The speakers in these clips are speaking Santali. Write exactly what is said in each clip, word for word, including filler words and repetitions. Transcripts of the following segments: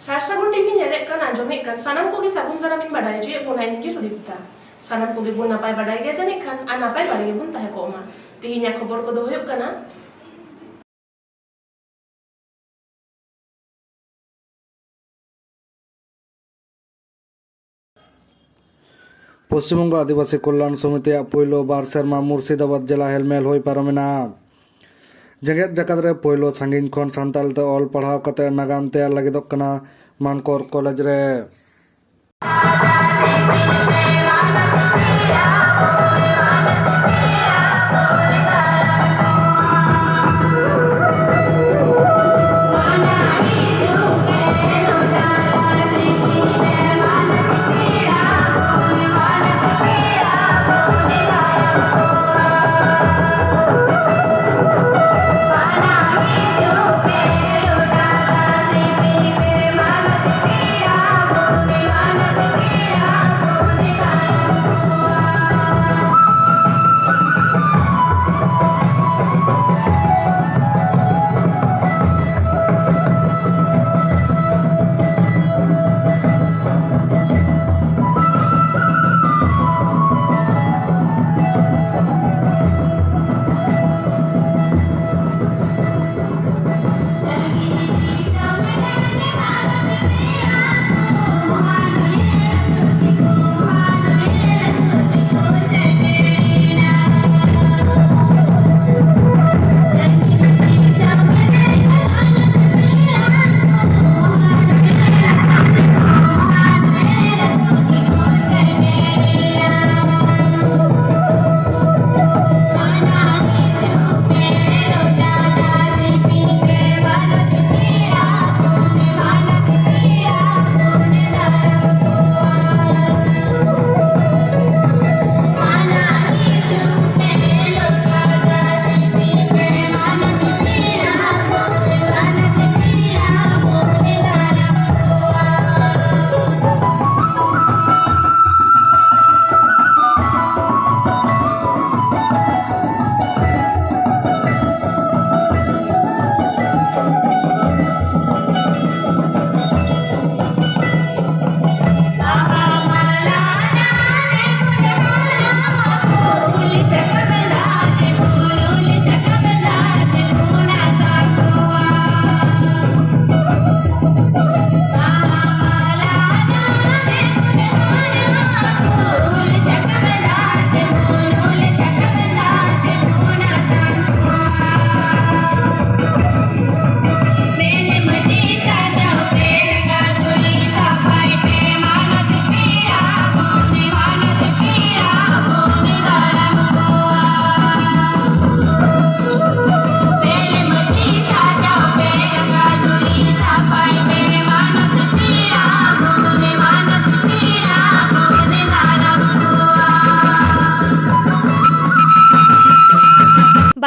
ᱥᱟᱨ ᱥᱟᱹᱜᱩᱱ ᱴᱤᱵᱷᱤ ᱧᱮᱞᱮᱫ ᱠᱟᱱ, ᱟᱸᱡᱚᱢᱮᱫ ᱠᱟᱱ ᱥᱟᱱᱟᱢ ᱠᱚᱜᱮ ᱥᱟᱹᱜᱩᱱ ᱫᱟᱨᱟᱢ ᱤᱧ ᱵᱟᱰᱟᱭ ᱦᱚᱪᱚᱭᱮᱫ ᱵᱚᱱᱟ, ᱤᱧ ᱜᱮ ᱥᱩᱫᱤᱯᱛᱟ᱾ ᱥᱟᱱᱟᱢ ᱠᱚᱜᱮ ᱵᱚᱱ ᱱᱟᱯᱟᱭ ᱵᱟᱰᱟᱭ ᱜᱮᱭᱟ ᱡᱟᱹᱱᱤᱡ ᱠᱷᱟᱱ, ᱟᱨ ᱱᱟᱯᱟᱭ ᱵᱟᱲᱟ ᱜᱮᱵᱚᱱ ᱛᱟᱦᱮᱸ ᱠᱚᱜ ᱢᱟ᱾ ᱛᱮᱦᱮᱧᱟᱜ ᱠᱷᱚᱵᱚᱨ ᱠᱚᱫᱚ ᱦᱩᱭᱩᱜ ᱠᱟᱱᱟ, ᱯᱚᱥᱪᱤᱢ ᱵᱚᱝᱜᱚ ᱟᱹᱫᱤᱵᱟᱹᱥᱤ ᱠᱚᱞᱭᱟᱱ ᱥᱚᱢᱤᱛᱤᱭᱟᱜ ᱯᱳᱭᱞᱳ ᱵᱟᱨ ᱥᱮᱨᱢᱟ ᱢᱩᱨᱥᱤᱫᱟᱵᱟᱫᱽ ᱡᱮᱞᱟ ᱦᱮᱞᱢᱮᱞ ᱦᱩᱭ ᱯᱟᱨᱚᱢᱮᱱᱟ᱾ ᱡᱮᱜᱮᱛ ᱡᱟᱠᱟᱛ ᱨᱮ ᱯᱳᱭᱞᱳ ᱥᱟᱺᱜᱤᱧ ᱠᱷᱚᱱ ᱥᱟᱱᱛᱟᱲ ᱛᱮ ᱚᱞ ᱯᱟᱲᱦᱟᱣ ᱠᱟᱛᱮ ᱱᱟᱜᱟᱢ ᱛᱮᱭᱟᱨ ᱞᱟᱹᱜᱤᱫᱚᱜ ᱠᱟᱱᱟ ᱢᱟᱱᱠᱚᱨ ᱠᱚᱞᱮᱡᱽ ᱨᱮ᱾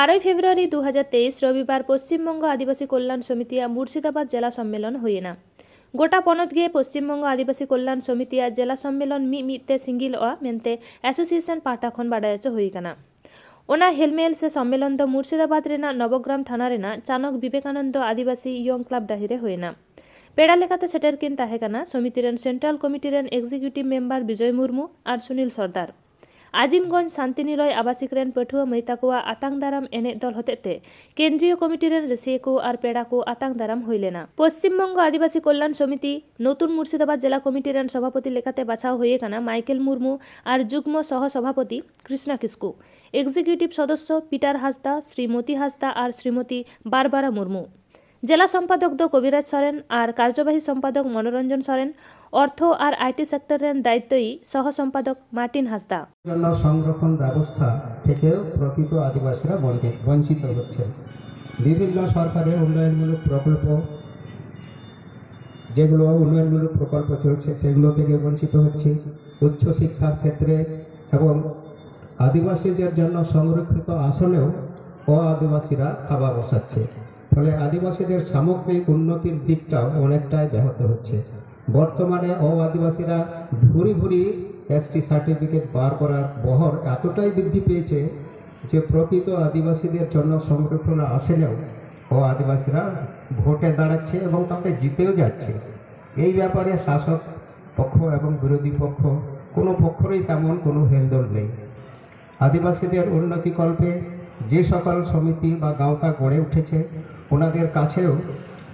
ᱟᱨᱮᱭ ᱯᱷᱮᱵᱽᱨᱩᱣᱟᱨᱤ ᱫᱩ ᱦᱟᱡᱟᱨ ᱛᱮᱭᱤᱥ ᱨᱚᱵᱤᱵᱟᱨ ᱯᱚᱥᱪᱤᱢ ᱵᱚᱝᱜᱚ ᱟᱹᱫᱤᱵᱟᱹᱥᱤ ᱠᱚᱞᱭᱟᱱ ᱥᱚᱢᱤᱛᱤᱭᱟᱜ ᱢᱩᱨᱥᱤᱫᱟᱵᱟᱫᱽ ᱡᱮᱞᱟ ᱥᱚᱢᱢᱮᱞᱚᱱ ᱦᱩᱭᱮᱱᱟ᱾ ᱜᱚᱴᱟ ᱯᱚᱱᱚᱛ ᱜᱮ ᱯᱚᱥᱪᱤᱢ ᱵᱚᱝᱜᱚ ᱟᱹᱫᱤᱵᱟᱹᱥᱤ ᱠᱚᱞᱭᱟᱱ ᱥᱚᱢᱤᱛᱤᱭᱟᱜ ᱡᱮᱞᱟ ᱥᱚᱢᱢᱮᱞᱚᱱ ᱢᱤᱫ ᱢᱤᱫ ᱛᱮ ᱥᱤᱸᱜᱤᱞᱚᱜᱼᱟ ᱢᱮᱱᱛᱮ ᱮᱥᱳᱥᱤᱭᱮᱥᱚᱱ ᱯᱟᱦᱴᱟ ᱠᱷᱚᱱ ᱵᱟᱰᱟᱭ ᱦᱚᱪᱚ ᱦᱩᱭ ᱟᱠᱟᱱᱟ᱾ ᱚᱱᱟ ᱦᱮᱞᱢᱮᱞ ᱥᱮ ᱥᱚᱢᱢᱮᱞᱚᱱ ᱫᱚ ᱢᱩᱨᱥᱤᱫᱟᱵᱟᱫᱽ ᱨᱮᱱᱟᱜ ᱱᱚᱵᱚᱜᱨᱟᱢ ᱛᱷᱟᱱᱟ ᱨᱮᱱᱟᱜ ᱪᱟᱱᱚᱠ ᱵᱤᱵᱮᱠᱟᱱᱚᱱᱫᱚ ᱟᱹᱫᱤᱵᱟᱹᱥᱤ ᱭᱚᱝ ᱠᱞᱟᱵᱽ ᱰᱟᱹᱦᱤ ᱨᱮ ᱦᱩᱭᱮᱱᱟ᱾ ᱯᱮᱲᱟ ᱞᱮᱠᱟᱛᱮ ᱥᱮᱴᱮᱨ ᱠᱤᱱ ᱛᱟᱦᱮᱸ ᱠᱟᱱᱟ ᱥᱚᱢᱤᱛᱤ ᱨᱮᱱ ᱥᱮᱱᱴᱨᱟᱞ ᱠᱚᱢᱤᱴᱤ ᱨᱮᱱ ᱮᱠᱡᱤᱠᱤᱭᱩᱴᱤᱵᱷ ᱢᱮᱢᱵᱟᱨ ᱵᱤᱡᱚᱭ ᱢᱩᱨᱢᱩ ᱟᱨ ᱥᱩᱱᱤᱞ ᱥᱚᱨᱫᱟᱨ᱾ ᱟᱡᱤᱢᱜᱚᱸᱡᱽ ᱥᱟᱱᱛᱤᱱᱤᱞᱚᱭ ᱟᱵᱟᱥᱤᱠ ᱨᱮᱱ ᱯᱟᱹᱴᱷᱩᱣᱟᱹ ᱢᱟᱹᱭ ᱛᱟᱠᱚᱣᱟᱜ ᱟᱛᱟᱝ ᱫᱟᱨᱟᱢ ᱮᱱᱮᱡ ᱫᱚᱞ ᱦᱚᱛᱮᱛᱮ ᱠᱮᱱᱫᱨᱤᱭᱚ ᱠᱚᱢᱤᱴᱤ ᱨᱮᱱ ᱨᱟᱹᱥᱤᱭᱟᱹ ᱠᱚ ᱟᱨ ᱯᱮᱲᱟ ᱠᱚ ᱟᱛᱟᱝ ᱫᱟᱨᱟᱢ ᱦᱩᱭ ᱞᱮᱱᱟ᱾ ᱯᱚᱥᱪᱤᱢ ᱵᱚᱝᱜᱚ ᱟᱹᱫᱤᱵᱟᱹᱥᱤ ᱠᱚᱞᱭᱟᱱ ᱥᱚᱢᱤᱛᱤ ᱱᱚᱛᱩᱱ ᱢᱩᱨᱥᱤᱫᱟᱵᱟᱫᱽ ᱡᱮᱞᱟ ᱠᱚᱢᱤᱴᱤ ᱨᱮᱱ ᱥᱚᱵᱷᱟᱯᱚᱛᱤ ᱞᱮᱠᱟᱛᱮ ᱵᱟᱪᱷᱟᱣ ᱦᱩᱭ ᱟᱠᱟᱱᱟ ᱢᱟᱭᱠᱮᱞ ᱢᱩᱨᱢᱩ ᱟᱨ ᱡᱩᱜᱽᱢᱚ ᱥᱚᱦᱚ ᱥᱚᱵᱷᱟᱯᱚᱛᱤ ᱠᱨᱤᱥᱱᱟ ᱠᱤᱥᱠᱩ, ᱮᱠᱡᱤᱠᱤᱭᱩᱴᱤᱵᱷ ᱥᱚᱫᱚᱥᱥᱚ ᱯᱤᱴᱟᱨ ᱦᱟᱸᱥᱫᱟ, ᱥᱨᱤᱢᱚᱛᱤ ᱦᱟᱸᱥᱫᱟ ᱟᱨ ᱥᱨᱤᱢᱚᱛᱤ ᱵᱟᱨᱵᱟᱨᱟ ᱢᱩᱨᱢᱩ᱾ ᱡᱮᱞᱟ ᱥᱚᱢᱯᱟᱫᱚᱠ ᱫᱚ ᱠᱚᱵᱤᱨᱟᱡᱽ ᱥᱚᱨᱮᱱ ᱟᱨ ᱠᱟᱨᱡᱚᱵᱟᱦᱤ ᱥᱚᱢᱯᱟᱫᱚᱠ ᱢᱚᱱᱳᱨᱚᱧᱡᱚᱱ ᱥᱚᱨᱮᱱ, ᱚᱨᱛᱷᱚ ᱟᱨ ᱟᱭᱴᱤ ᱥᱮᱠᱴᱚᱨ ᱨᱮᱱ ᱫᱟᱭᱤᱛᱛᱚᱭᱤᱡ ᱥᱚᱦᱚ ᱥᱚᱢᱯᱟᱫᱚᱠ ᱢᱟᱨᱴᱤᱱ ᱦᱟᱸᱥᱫᱟ᱾ জন্য সংরক্ষণ ব্যবস্থা থেকেও প্রকৃত আদিবাসীরা বঞ্চিত বঞ্চিত হচ্ছে। বিভিন্ন সরকারের উন্নয়নমূলক প্রকল্প, যেগুলো উন্নয়নমূলক প্রকল্প চলছে, সেগুলো থেকে বঞ্চিত হচ্ছে। উচ্চশিক্ষার ক্ষেত্রে এবং আদিবাসীদের জন্য সংরক্ষিত আসনেও অ আদিবাসীরা থাবা বসাচ্ছে। ফলে আদিবাসীদের সামগ্রিক উন্নতির দিকটাও অনেকটাই ব্যাহত হচ্ছে। বর্তমানে অ আদিবাসীরা ভুরি ভুরি এসটি সার্টিফিকেট বার করার বহর এতটাই বৃদ্ধি পেয়েছে যে প্রকৃত আদিবাসীদের জন্য সংরক্ষণ আসনেও অ আদিবাসীরা ভোটে দাঁড়াচ্ছে এবং তাতে জিতেও যাচ্ছে। এই ব্যাপারে শাসক পক্ষ এবং বিরোধী পক্ষ কোনো পক্ষেরই তেমন কোনো হেলদোল নেই। আদিবাসীদের উন্নতিকল্পে যে সকল সমিতি বা গাঁওতা গড়ে উঠেছে, ওনাদের কাছেও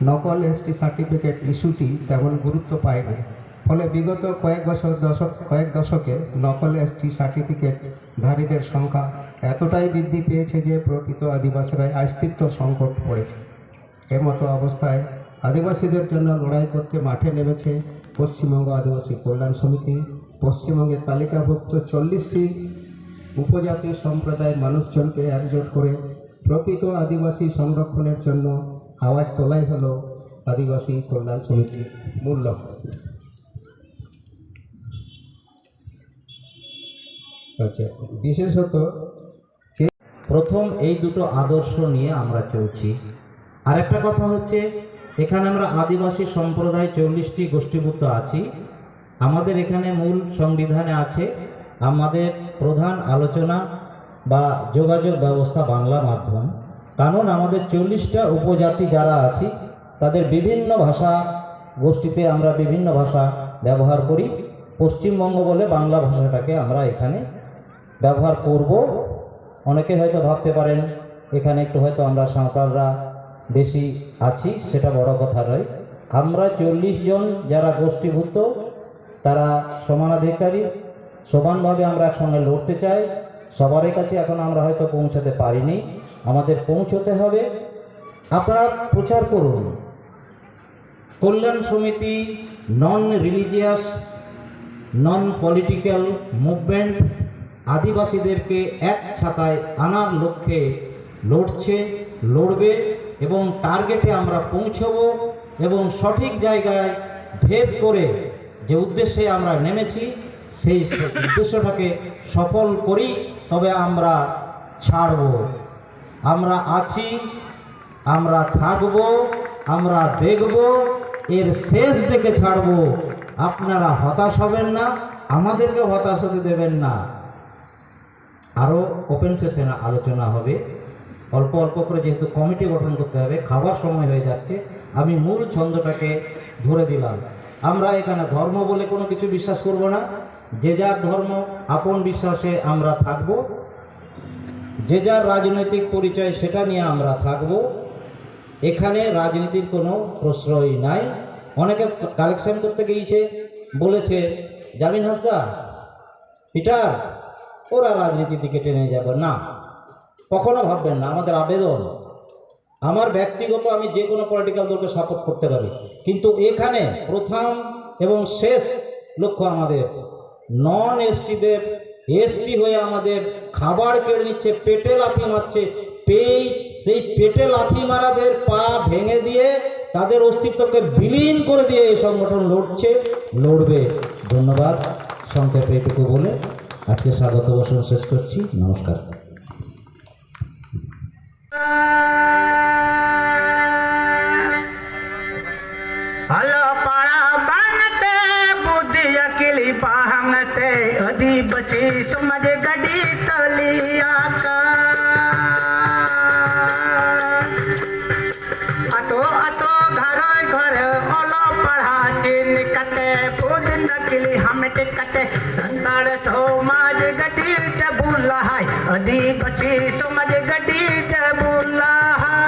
নকল এসটি সার্টিফিকেট ইস্যুটি তেমন গুরুত্ব পায়নি। ফলে বিগত কয়েক বছর দশক কয়েক দশকে নকল এসটি সার্টিফিকেট ধারীদের সংখ্যা এতটাই বৃদ্ধি পেয়েছে যে প্রকৃত আদিবাসীরাই অস্তিত্ব সংকট পড়েছে। এমতো অবস্থায় আদিবাসীদের জন্য লড়াই করতে মাঠে নেমেছে পশ্চিমবঙ্গ আদিবাসী কল্যাণ সমিতি। পশ্চিমবঙ্গের তালিকাভুক্ত চল্লিশটি উপজাতি সম্প্রদায়ের মানুষজনকে একজোট করে প্রকৃত আদিবাসী সংরক্ষণের জন্য আওয়াজ তোলাই হলো আদিবাসী কল্যাণ সমিতির মূল লক্ষ্য। আচ্ছা, বিশেষত প্রথম এই দুটো আদর্শ নিয়ে আমরা চলছি। আর একটা কথা হচ্ছে, এখানে আমরা আদিবাসী সম্প্রদায় চল্লিশটি গোষ্ঠীভুক্ত আছি। আমাদের এখানে মূল সংবিধানে আছে আমাদের প্রধান আলোচনা বা যোগাযোগ ব্যবস্থা বাংলা মাধ্যম। কারণ আমাদের চল্লিশটা উপজাতি যারা আছি, তাদের বিভিন্ন ভাষা, গোষ্ঠীতে আমরা বিভিন্ন ভাষা ব্যবহার করি। পশ্চিমবঙ্গ বলে বাংলা ভাষাটাকে আমরা এখানে ব্যবহার করব। অনেকে হয়তো ভাবতে পারেন এখানে একটু হয়তো আমরা সাঁওতালরা বেশি আছি, সেটা বড় কথা নয়। আমরা চল্লিশ জন যারা গোষ্ঠীভুক্ত, তারা সমানাধিকারী, সমানভাবে আমরা একসঙ্গে লড়তে চাই। সবার কাছে এখন আমরা হয়তো পৌঁছাতে পারিনি, আমাদের পৌঁছতে হবে। আপনারা প্রচার করুন। কল্যাণ সমিতি নন রিলিজিয়াস, নন পলিটিক্যাল মুভমেন্ট আদিবাসীদেরকে এক ছাতায় আনার লক্ষ্যে লড়ছে, লড়বে এবং টার্গেটে আমরা পৌঁছব এবং সঠিক জায়গায় ভেদ করে যে উদ্দেশ্যে আমরা নেমেছি সেই উদ্দেশ্যটাকে সফল করি, তবে আমরা ছাড়ব। আমরা আছি, আমরা থাকব, আমরা দেখব, এর শেষ দেখে ছাড়ব। আপনারা হতাশ হবেন না, আমাদেরকে হতাশ হতে দেবেন না। আরও ওপেন সেশনে আলোচনা হবে। অল্প অল্প করে, যেহেতু কমিটি গঠন করতে হবে, খাবার সময় হয়ে যাচ্ছে, আমি মূল ছন্দটাকে ধরে দিলাম। আমরা এখানে ধর্ম বলে কোনো কিছু বিশ্বাস করব না। যে যার ধর্ম, আপন বিশ্বাসে আমরা থাকব। যে যার রাজনৈতিক পরিচয়, সেটা নিয়ে আমরা থাকব। এখানে রাজনীতির কোনো প্রশ্রয় নাই। অনেকে কালেকশন করতে গিয়েছে, বলেছে, "জামিন হাসদা, পিটার, ওরা রাজনীতির দিকে টেনে যাবে না।" কখনো ভাববেন না। আমাদের আবেদন, আমার ব্যক্তিগত, আমি যে কোনো পলিটিক্যাল দলকে সাপোর্ট করতে পারি, কিন্তু এখানে প্রথম এবং শেষ লক্ষ্য আমাদের নন এসটিদের, এসটি হয়ে আমাদের খাবার কেড়ে নিচ্ছে, পেটে লাথি মারছে। পেই সেই পেটে লাথি মারাদের পা ভেঙে দিয়ে তাদের অস্তিত্বকে বিলীন করে দিয়ে এই সংগঠন লড়ছে, লড়বে। ধন্যবাদ। সংক্ষেপে এটুকু বলে আজকে স্বাগত ভাষণ শেষ করছি। নমস্কার। ᱚᱞᱚᱜ ᱯᱟᱲᱦᱟᱣ ᱵᱟᱝᱛᱮ, ᱵᱩᱫᱷᱤ ᱟᱹᱠᱤᱞ ᱵᱟᱝᱛᱮ, ᱟᱹᱫᱤᱵᱟᱹᱥᱤ ᱥᱚᱢᱟᱡᱽ ᱜᱟᱹᱰᱤ ᱛᱟᱹᱞᱤᱭᱟᱠᱟ᱾ ᱟᱛᱳ ᱟᱛᱳ ᱜᱷᱟᱨᱚᱸᱡᱽ ᱜᱷᱚᱨ ᱚᱞᱚᱜ ᱯᱟᱲᱦᱟᱣ ᱪᱮᱫ ᱠᱟᱛᱮ, ᱵᱩᱫᱷᱤ ᱟᱹᱠᱤᱞ ᱦᱟᱢᱮᱴ ᱠᱟᱛᱮ, ᱥᱟᱱᱛᱟᱲ ᱥᱚᱢᱟᱡᱽ ᱜᱟᱹᱰᱤ ᱛᱮᱵᱚᱱ ᱞᱟᱦᱟᱭ, ᱟᱹᱫᱤᱵᱟᱹᱥᱤ ᱥᱚᱢᱟᱡᱽ ᱜᱟᱹᱰᱤ ᱛᱮᱵᱚᱱ ᱞᱟᱦᱟᱭ᱾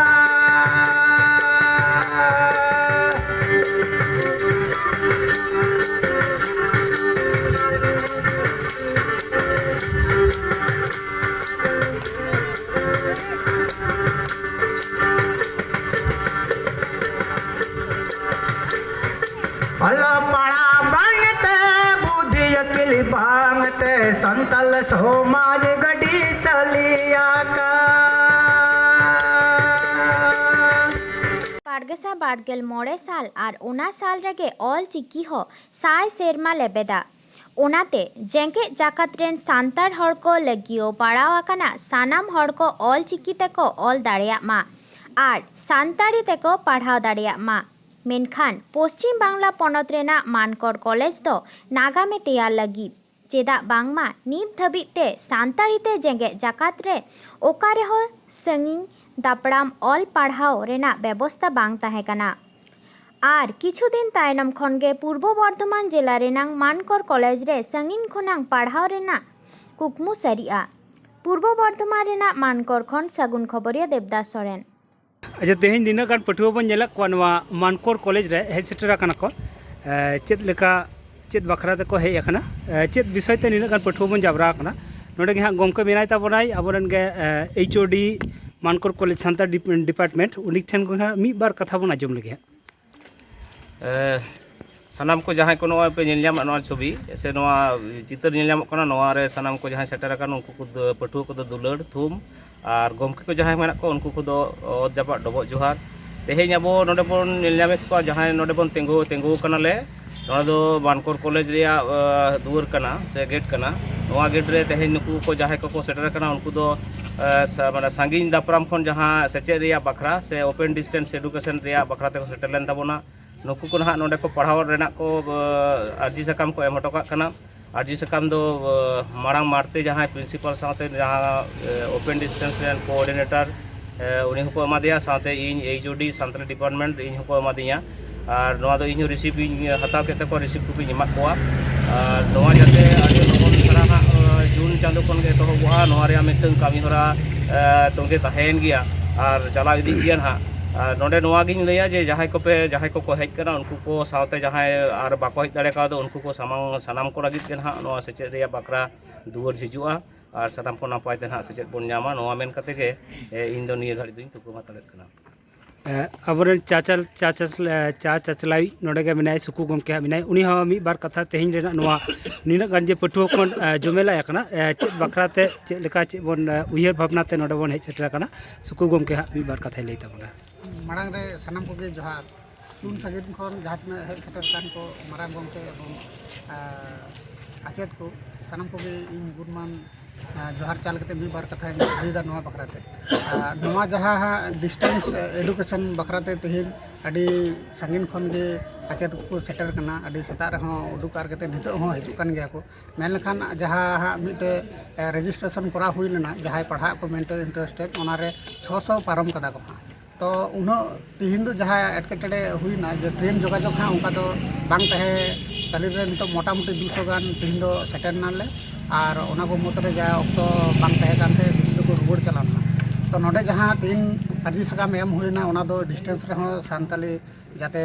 ᱚᱞᱚᱜ ᱯᱟᱲᱦᱟᱣ ᱵᱟᱝᱛᱮ, ᱵᱩᱫᱷᱤ ᱟᱹᱠᱤᱞ ᱵᱟᱝᱛᱮ, ᱥᱟᱱᱛᱟᱞ ᱥᱚᱢᱟᱡᱽ ᱜᱟᱹᱰᱤ ᱛᱟᱹᱞᱤᱭᱟᱠᱟ᱾ ᱵᱟᱨ ᱜᱮᱥᱟᱭ ᱵᱟᱨ ᱜᱮᱞ ᱢᱚᱬᱮ ᱥᱟᱞ ᱟᱨ ᱚᱱᱟ ᱥᱟᱞ ᱨᱮᱜᱮ ᱚᱞ ᱪᱤᱠᱤ ᱦᱚᱸ ᱥᱟᱭ ᱥᱮᱨᱢᱟ ᱞᱮᱵᱮᱫᱟ᱾ ᱚᱱᱟᱛᱮ ᱡᱮᱜᱮᱛ ᱡᱟᱠᱟᱛ ᱨᱮᱱ ᱥᱟᱱᱛᱟᱲ ᱦᱚᱲ ᱠᱚ ᱞᱟᱹᱜᱤᱭᱚ ᱯᱟᱲᱟᱣ ᱟᱠᱟᱱᱟ, ᱥᱟᱱᱟᱢ ᱦᱚᱲ ᱠᱚ ᱚᱞ ᱪᱤᱠᱤ ᱛᱮᱠᱚ ᱚᱞ ᱫᱟᱲᱮᱭᱟᱜ ᱢᱟ ᱟᱨ ᱥᱟᱱᱛᱟᱲᱤ ᱛᱮᱠᱚ ᱯᱟᱲᱦᱟᱣ ᱫᱟᱲᱮᱭᱟᱜ ᱢᱟ᱾ ᱢᱮᱱᱠᱷᱟᱱ ᱯᱚᱥᱪᱤᱢ ᱵᱟᱝᱞᱟ ᱯᱚᱱᱚᱛ ᱨᱮᱱᱟᱜ ᱢᱟᱱᱠᱚᱨ ᱠᱚᱞᱮᱡᱽ ᱫᱚ ᱱᱟᱜᱟᱢᱮ ᱛᱮᱭᱟᱨ ᱞᱟᱹᱜᱤᱫ, ᱪᱮᱫᱟᱜ ᱵᱟᱝᱢᱟ ᱱᱤᱛ ᱫᱷᱟᱹᱵᱤᱡ ᱛᱮ ᱥᱟᱱᱛᱟᱲᱤ ᱛᱮ ᱡᱮᱜᱮᱛ ᱡᱟᱠᱟᱛ ᱨᱮ ᱚᱠᱟ ᱨᱮᱦᱚᱸ ᱥᱟᱺᱜᱤᱧ ᱫᱟᱯᱲᱟᱢ ᱚᱞ ᱯᱟᱲᱦᱟᱣ ᱨᱮᱱᱟᱜ ᱵᱮᱵᱚᱥᱛᱟ ᱵᱟᱝ ᱛᱟᱦᱮᱸ ᱠᱟᱱᱟ᱾ ᱟᱨ ᱠᱤᱪᱷᱩ ᱫᱤᱱ ᱛᱟᱭᱱᱚᱢ ᱠᱷᱚᱱ ᱜᱮ ᱯᱩᱨᱵᱚ ᱵᱚᱨᱫᱷᱚᱢᱟᱱ ᱡᱮᱞᱟ ᱨᱮᱱᱟᱝ ᱢᱟᱱᱠᱚᱨ ᱠᱚᱞᱮᱡᱽ ᱨᱮ ᱥᱟᱺᱜᱤᱧ ᱠᱷᱚᱱᱟᱝ ᱯᱟᱲᱦᱟᱣ ᱨᱮᱱᱟᱜ ᱠᱩᱠᱢᱩ ᱥᱟᱹᱨᱤᱜᱼᱟ᱾ ᱯᱩᱨᱵᱚ ᱵᱚᱨᱫᱷᱚᱢᱟᱱ ᱨᱮᱱᱟᱜ ᱢᱟᱱᱠᱚᱨ ᱠᱷᱚᱱ ᱥᱟᱹᱜᱩᱱ ᱠᱷᱚᱵᱚᱨᱤᱭᱟᱹ ᱫᱮᱵᱽᱫᱟᱥ ᱥᱚᱨᱮᱱ᱾ ᱟᱪᱪᱷᱟ, ᱛᱮᱦᱮᱧ ᱱᱤᱱᱟᱹᱜ ᱜᱟᱱ ᱯᱟᱹᱴᱷᱩᱣᱟᱹ ᱵᱚᱱ ᱧᱮᱞᱮᱫ ᱠᱚᱣᱟ ᱱᱚᱣᱟ ᱢᱟᱱᱠᱚᱨ ᱠᱚᱞᱮᱡᱽ ᱨᱮ ᱦᱮᱡ ᱥᱮᱴᱮᱨ ᱟᱠᱟᱱᱟ ᱠᱚ᱾ ᱮ, ᱪᱮᱫ ᱞᱮᱠᱟ, ᱪᱮᱫ ᱵᱟᱠᱷᱨᱟ ᱛᱮᱠᱚ ᱦᱮᱡ ᱟᱠᱟᱱᱟ? ᱮ, ᱪᱮᱫ ᱵᱤᱥᱚᱭ ᱛᱮ ᱱᱤᱱᱟᱹᱜ ᱜᱟᱱ ᱯᱟᱹᱴᱷᱩᱣᱟᱹ ᱵᱚᱱ ᱡᱟᱣᱨᱟ ᱟᱠᱟᱱᱟ? ᱱᱚᱰᱮ ᱜᱮ ᱦᱟᱸᱜ ᱜᱚᱢᱠᱮ ᱢᱮᱱᱟᱭ ᱛᱟᱵᱚᱱᱟᱭ, ᱟᱵᱚᱨᱮᱱ ᱜᱮ, ᱮ, ᱮᱭᱤᱪ ᱳ ᱰᱤ ᱢᱟᱱᱠᱚᱨ ᱠᱚᱞᱮᱡᱽ ᱥᱟᱱᱛᱟᱲ ᱰᱤᱯ-, ᱰᱤᱯᱟᱨᱴᱢᱮᱱᱴ, ᱩᱱᱤ ᱴᱷᱮᱱ ᱠᱷᱚᱱ ᱦᱟᱸᱜ ᱢᱤᱫ ᱵᱟᱨ ᱠᱟᱛᱷᱟ ᱵᱚᱱ ᱟᱸᱡᱚᱢ ᱞᱮᱜᱮ ᱦᱟᱸᱜ᱾ ᱮ, ᱥᱟᱱᱟᱢ ᱠᱚ ᱡᱟᱦᱟᱸᱭ ᱠᱚ ᱱᱚᱜᱼᱚᱭ ᱯᱮ ᱧᱮᱞ ᱧᱟᱢᱮᱫ ᱱᱚᱣᱟ ᱪᱷᱚᱵᱤ ᱥᱮ ᱱᱚᱣᱟ ᱪᱤᱛᱟᱹᱨ ᱧᱮᱞ ᱧᱟᱢᱚᱜ ᱠᱟᱱᱟ, ᱱᱚᱣᱟ ᱨᱮ ᱥᱟᱱᱟᱢ ᱠᱚ ᱡᱟᱦᱟᱸᱭ ᱥᱮᱴᱮᱨ ᱟᱠᱟᱱ, ᱩᱱᱠᱩ ᱠᱚ ᱫᱚ, ᱯᱟᱹᱴᱷᱩᱣᱟᱹ ᱠᱚᱫᱚ ᱫᱩᱞᱟᱹᱲ ᱛᱷᱩᱢ, ᱟᱨ ᱜᱚᱢᱠᱮ ᱠᱚ ᱡᱟᱦᱟᱸᱭ ᱢᱮᱱᱟᱜ ᱠᱚᱣᱟ, ᱩᱱᱠᱩ ᱠᱚᱫᱚ ᱚᱛ ᱡᱟᱯᱟᱜ ᱰᱚᱵᱚᱜ ᱡᱚᱦᱟᱨ᱾ ᱛᱮᱦᱮᱧ ᱟᱵᱚ ᱱᱚᱰᱮ ᱵᱚᱱ ᱧᱮᱞ ᱧᱟᱢᱮᱫ ᱠᱚᱣᱟ, ᱡᱟᱦᱟᱸᱭ ᱱᱚᱰᱮ ᱵᱚᱱ ᱛᱤᱸᱜᱩ, ᱛᱤᱸᱜᱩ ᱠᱟᱱᱟᱞᱮ, ᱱᱚᱣᱟ ᱫᱚ ᱢᱟᱱᱠᱚᱨ ᱠᱚᱞᱮᱡᱽ ᱨᱮᱭᱟᱜ, ᱟ, ᱫᱩᱣᱟᱹᱨ ᱠᱟᱱᱟ ᱥᱮ ᱜᱮᱴ ᱠᱟᱱᱟ᱾ ᱱᱚᱣᱟ ᱜᱮᱴ ᱨᱮ ᱛᱮᱦᱮᱧ ᱱᱩᱠᱩ ᱠᱚ ᱡᱟᱦᱟᱸᱭ ᱠᱚᱠᱚ ᱥᱮᱴᱮᱨ ᱟᱠᱟᱱᱟ, ᱩᱱᱠᱩ ᱫᱚ ᱮ, ᱥᱟ- ᱢᱟᱱᱮ ᱥᱟᱺᱜᱤᱧ ᱫᱟᱯᱨᱟᱢ ᱠᱷᱚᱱ ᱡᱟᱦᱟᱸ ᱥᱮᱪᱮᱫ ᱨᱮᱭᱟᱜ ᱵᱟᱠᱷᱨᱟ ᱥᱮ ᱳᱯᱮᱱ ᱰᱤᱥᱴᱮᱱᱥ ᱮᱰᱩᱠᱮᱥᱚᱱ ᱨᱮᱭᱟᱜ ᱵᱟᱠᱷᱨᱟ ᱛᱮᱠᱚ ᱥᱮᱴᱮᱨ ᱞᱮᱱ ᱛᱟᱵᱚᱱᱟ, ᱱᱩᱠᱩ ᱠᱚ ᱱᱟᱦᱟᱜ ᱱᱚᱰᱮ ᱠᱚ ᱯᱟᱲᱦᱟᱣ ᱨᱮᱱᱟᱜ ᱠᱚ ᱮ, ᱟᱨᱡᱤ ᱥᱟᱠᱟᱢ ᱠᱚ ᱮᱢ ᱦᱚᱴᱚ ᱠᱟᱜ ᱠᱟᱱᱟ᱾ ᱟᱨᱡᱤ ᱥᱟᱠᱟᱢ ᱫᱚ ᱮ, ᱢᱟᱲᱟᱝ ᱢᱟᱨᱛᱮ ᱡᱟᱦᱟᱸᱭ ᱯᱨᱤᱱᱥᱤᱯᱟᱞ ᱥᱟᱶᱛᱮ ᱡᱟᱦᱟᱸ ᱳᱯᱮᱱ ᱰᱤᱥᱴᱮᱱᱥ ᱨᱮᱱ ᱠᱳᱚᱨᱰᱤᱱᱮᱴᱟᱨ ᱮ, ᱩᱱᱤ ᱦᱚᱸᱠᱚ ᱮᱢᱟᱫᱮᱭᱟ, ᱥᱟᱶᱛᱮ ᱤᱧ ᱮᱭᱤᱪ ᱳ ᱰᱤ ᱥᱟᱱᱛᱟᱲᱤ ᱰᱤᱯᱟᱨᱴᱢᱮᱱᱴ ᱤᱧ ᱦᱚᱸᱠᱚ ᱮᱢᱟᱫᱤᱧᱟ᱾ ᱟᱨ ᱱᱚᱣᱟ ᱫᱚ ᱤᱧ ᱦᱚᱸ ᱨᱤᱥᱤᱵᱷ ᱤᱧ ᱦᱟᱛᱟᱣ ᱠᱮᱫ ᱛᱟᱠᱚᱣᱟ, ᱨᱤᱥᱤᱵᱷ ᱠᱚᱯᱤᱧ ᱮᱢᱟᱫ ᱠᱚᱣᱟ᱾ ᱟᱨ ᱱᱚᱣᱟ ᱡᱟᱛᱮ ᱟᱹᱰᱤ ᱞᱚᱜᱚᱱ ᱫᱷᱟᱨᱟ ᱦᱟᱸᱜ ᱮ, ᱡᱩᱱ ᱪᱟᱸᱫᱳ ᱠᱷᱚᱱ ᱜᱮ ᱮᱛᱚᱦᱚᱵᱚᱜᱼᱟ, ᱱᱚᱣᱟ ᱨᱮᱭᱟᱜ ᱢᱤᱫᱴᱟᱝ ᱠᱟᱹᱢᱤ ᱦᱚᱨᱟ ᱮ, ᱛᱚᱸᱜᱮ ᱛᱟᱦᱮᱸᱭᱮᱱ ᱜᱮᱭᱟ ᱟᱨ ᱪᱟᱞᱟᱣ ᱤᱫᱤᱜ ᱜᱮᱭᱟ ᱱᱟᱦᱟᱜ᱾ ᱟᱨ ᱱᱚᱰᱮ ᱱᱚᱣᱟ ᱜᱤᱧ ᱞᱟᱹᱭᱟ ᱡᱮ ᱡᱟᱦᱟᱸᱭ ᱠᱚᱯᱮ ᱡᱟᱦᱟᱸᱭ ᱠᱚᱠᱚ ᱦᱮᱡ ᱠᱟᱱᱟ, ᱩᱱᱠᱩ ᱠᱚ ᱥᱟᱶᱛᱮ ᱡᱟᱦᱟᱸᱭ ᱟᱨ ᱵᱟᱠᱚ ᱦᱮᱡ ᱫᱟᱲᱮ ᱠᱟᱣᱫᱟ, ᱩᱱᱠᱩ ᱠᱚ ᱥᱟᱢᱟᱝ ᱥᱟᱱᱟᱢ ᱠᱚ ᱞᱟᱹᱜᱤᱫ ᱜᱮ ᱱᱟᱦᱟᱜ ᱱᱚᱣᱟ ᱥᱮᱪᱮᱫ ᱨᱮᱭᱟᱜ ᱵᱟᱠᱷᱨᱟ ᱫᱩᱣᱟᱹᱨ ᱡᱷᱤᱡᱩᱜᱼᱟ᱾ ᱟᱨ ᱥᱟᱱᱟᱢ ᱠᱚ ᱱᱟᱯᱟᱭ ᱛᱮ ᱱᱟᱦᱟᱜ ᱥᱮᱪᱮᱫ ᱵᱚᱱ ᱧᱟᱢᱟ, ᱱᱚᱣᱟ ᱢᱮᱱ ᱠᱟᱛᱮ ᱜᱮ ᱮ, ᱤᱧ ᱫᱚ ᱱᱤᱭᱟᱹ ᱜᱷᱟᱹᱲᱤᱡ ᱫᱚᱧ ᱛᱷᱩᱠᱟᱹᱢ ᱦᱟᱛᱟᱲᱮᱫ ᱠᱟᱱᱟ᱾ ᱮ, ᱟᱵᱚᱨᱮᱱ ᱪᱟ ᱪᱟᱞ- ᱪᱟ ᱪᱟᱪᱞ- ᱮ, ᱪᱟ ᱪᱟᱪᱞᱟᱣᱤᱡ ᱱᱚᱰᱮ ᱜᱮ ᱢᱮᱱᱟᱭ, ᱥᱩᱠᱩ ᱜᱚᱢᱠᱮ ᱦᱟᱸᱜ ᱢᱮᱱᱟᱭ᱾ ᱩᱱᱤ ᱦᱚᱸ ᱢᱤᱫ ᱵᱟᱨ ᱠᱟᱛᱷᱟ ᱛᱮᱦᱮᱧ ᱨᱮᱱᱟᱜ ᱱᱚᱣᱟ ᱱᱤᱱᱟᱹᱜ ᱜᱟᱱ ᱡᱮ ᱯᱟᱹᱴᱷᱩᱣᱟᱹ ᱠᱷᱚᱱ ᱮ, ᱡᱚᱢᱮᱞᱟᱭ ᱟᱠᱟᱱᱟ, ᱮ, ᱪᱮᱫ ᱵᱟᱠᱷᱨᱟ ᱛᱮ, ᱪᱮᱫ ᱞᱮᱠᱟ, ᱪᱮᱫ ᱵᱚᱱ ᱮ, ᱩᱭᱦᱟᱹᱨ ᱵᱷᱟᱵᱽᱱᱟ ᱛᱮ ᱱᱚᱰᱮ ᱵᱚᱱ ᱦᱮᱡ ᱥᱮᱴᱮᱨ ᱟᱠᱟᱱᱟ, ᱥᱩᱠᱩ ᱜᱚᱢᱠᱮ ᱦᱟᱸᱜ ᱢᱤᱫ ᱵᱟᱨ ᱠᱟᱛᱷᱟᱭ ᱞᱟᱹᱭ ᱛᱟᱵᱚᱱᱟ᱾ ᱢᱟᱲᱟᱝ ᱨᱮ ᱥᱟᱱᱟᱢ ᱠᱚᱜᱮ ᱡᱚᱦᱟᱨ᱾ ᱥᱩᱨ ᱥᱟᱺᱜᱤᱧ ᱠᱷᱚᱱ ᱡᱟᱦᱟᱸ ᱛᱤᱱᱟᱹᱜ ᱦᱮᱡ ᱥᱮᱴᱮᱨ ᱟᱠᱟᱱ ᱠᱚ, ᱢᱟᱨᱟᱝ ᱜᱚᱢᱠᱮ ᱮᱵᱚᱝ ᱟᱨ ᱟᱪᱮᱛ ᱠᱚ, ᱥᱟᱱᱟᱢ ᱠᱚᱜᱮ ᱤᱧ ᱜᱩᱰ ᱢᱚᱨᱱᱤᱝ ᱟᱨ ᱡᱚᱦᱟᱨ ᱪᱟᱞ ᱠᱟᱛᱮ ᱢᱤᱫ ᱵᱟᱨ ᱠᱟᱛᱷᱟᱧ ᱞᱟᱹᱭᱫᱟ ᱱᱚᱣᱟ ᱵᱟᱠᱷᱨᱟ ᱛᱮ᱾ ᱟᱨ ᱱᱚᱣᱟ ᱡᱟᱦᱟᱸ ᱦᱟᱸᱜ ᱰᱤᱥᱴᱮᱱᱥ ᱮᱰᱩᱠᱮᱥᱚᱱ ᱵᱟᱠᱷᱨᱟ ᱛᱮ ᱛᱮᱦᱮᱧ ᱟᱹᱰᱤ ᱥᱟᱺᱜᱤᱧ ᱠᱷᱚᱱ ᱜᱮ ᱟᱪᱮᱛ ᱠᱚᱠᱚ ᱥᱮᱴᱮᱨ ᱠᱟᱱᱟ, ᱟᱹᱰᱤ ᱥᱮᱛᱟᱜ ᱨᱮᱦᱚᱸ ᱩᱰᱩᱠ ᱟᱨ ᱠᱟᱛᱮ ᱱᱤᱛᱚᱜ ᱦᱚᱸ ᱦᱤᱡᱩᱜ ᱠᱟᱱ ᱜᱮᱭᱟ ᱠᱚ᱾ ᱢᱮᱱ ᱞᱮᱠᱷᱟᱱ ᱡᱟᱦᱟᱸ ᱦᱟᱸᱜ ᱢᱤᱫᱴᱮᱡ ᱨᱮᱡᱤᱥᱴᱨᱮᱥᱚᱱ ᱠᱚᱨᱟᱣ ᱦᱩᱭ ᱞᱮᱱᱟ, ᱡᱟᱦᱟᱸᱭ ᱯᱟᱲᱦᱟᱜ ᱠᱚ ᱢᱮᱱᱛᱮ ᱤᱱᱴᱟᱨᱮᱥᱴᱮᱰ, ᱚᱱᱟᱨᱮ ᱪᱷᱚᱥᱚ ᱯᱟᱨᱚᱢ ᱠᱟᱫᱟ ᱠᱚ ᱦᱟᱸᱜ᱾ ᱛᱚ ᱩᱱᱟᱹᱜ ᱛᱤᱦᱤᱧ ᱫᱚ ᱡᱟᱦᱟᱸ ᱮᱴᱠᱮᱴᱚᱬᱮ ᱦᱩᱭᱱᱟ ᱡᱮ ᱴᱨᱮᱱ ᱡᱳᱜᱟᱡᱳᱜᱽ ᱦᱟᱸᱜ ᱚᱱᱠᱟ ᱫᱚ ᱵᱟᱝ ᱛᱟᱦᱮᱸ ᱠᱷᱟᱹᱛᱤᱨ ᱨᱮ ᱱᱤᱛᱚᱜ ᱢᱚᱴᱟᱢᱩᱴᱤ ᱫᱩᱥᱚ ᱜᱟᱱ ᱛᱤᱦᱤᱧ ᱫᱚ ᱥᱮᱴᱮᱨ ᱱᱟᱞᱮ᱾ ᱟᱨ ᱚᱱᱟ ᱠᱚ ᱢᱩᱫᱽᱨᱮ ᱡᱟ ᱚᱠᱛᱚ ᱵᱟᱝ ᱛᱟᱦᱮᱸ ᱠᱟᱱᱛᱮ ᱠᱤᱪᱷᱩ ᱫᱚᱠᱚ ᱨᱩᱣᱟᱹᱲ ᱪᱟᱞᱟᱣ ᱞᱮᱱᱟ᱾ ᱛᱚ ᱱᱚᱰᱮ ᱡᱟᱦᱟᱸ ᱛᱤᱦᱤᱧ ᱟᱨᱡᱤ ᱥᱟᱠᱟᱢ ᱮᱢ ᱦᱩᱭᱱᱟ, ᱚᱱᱟ ᱫᱚ ᱰᱤᱥᱴᱮᱱᱥ ᱨᱮᱦᱚᱸ ᱥᱟᱱᱛᱟᱞᱤ ᱡᱟᱛᱮ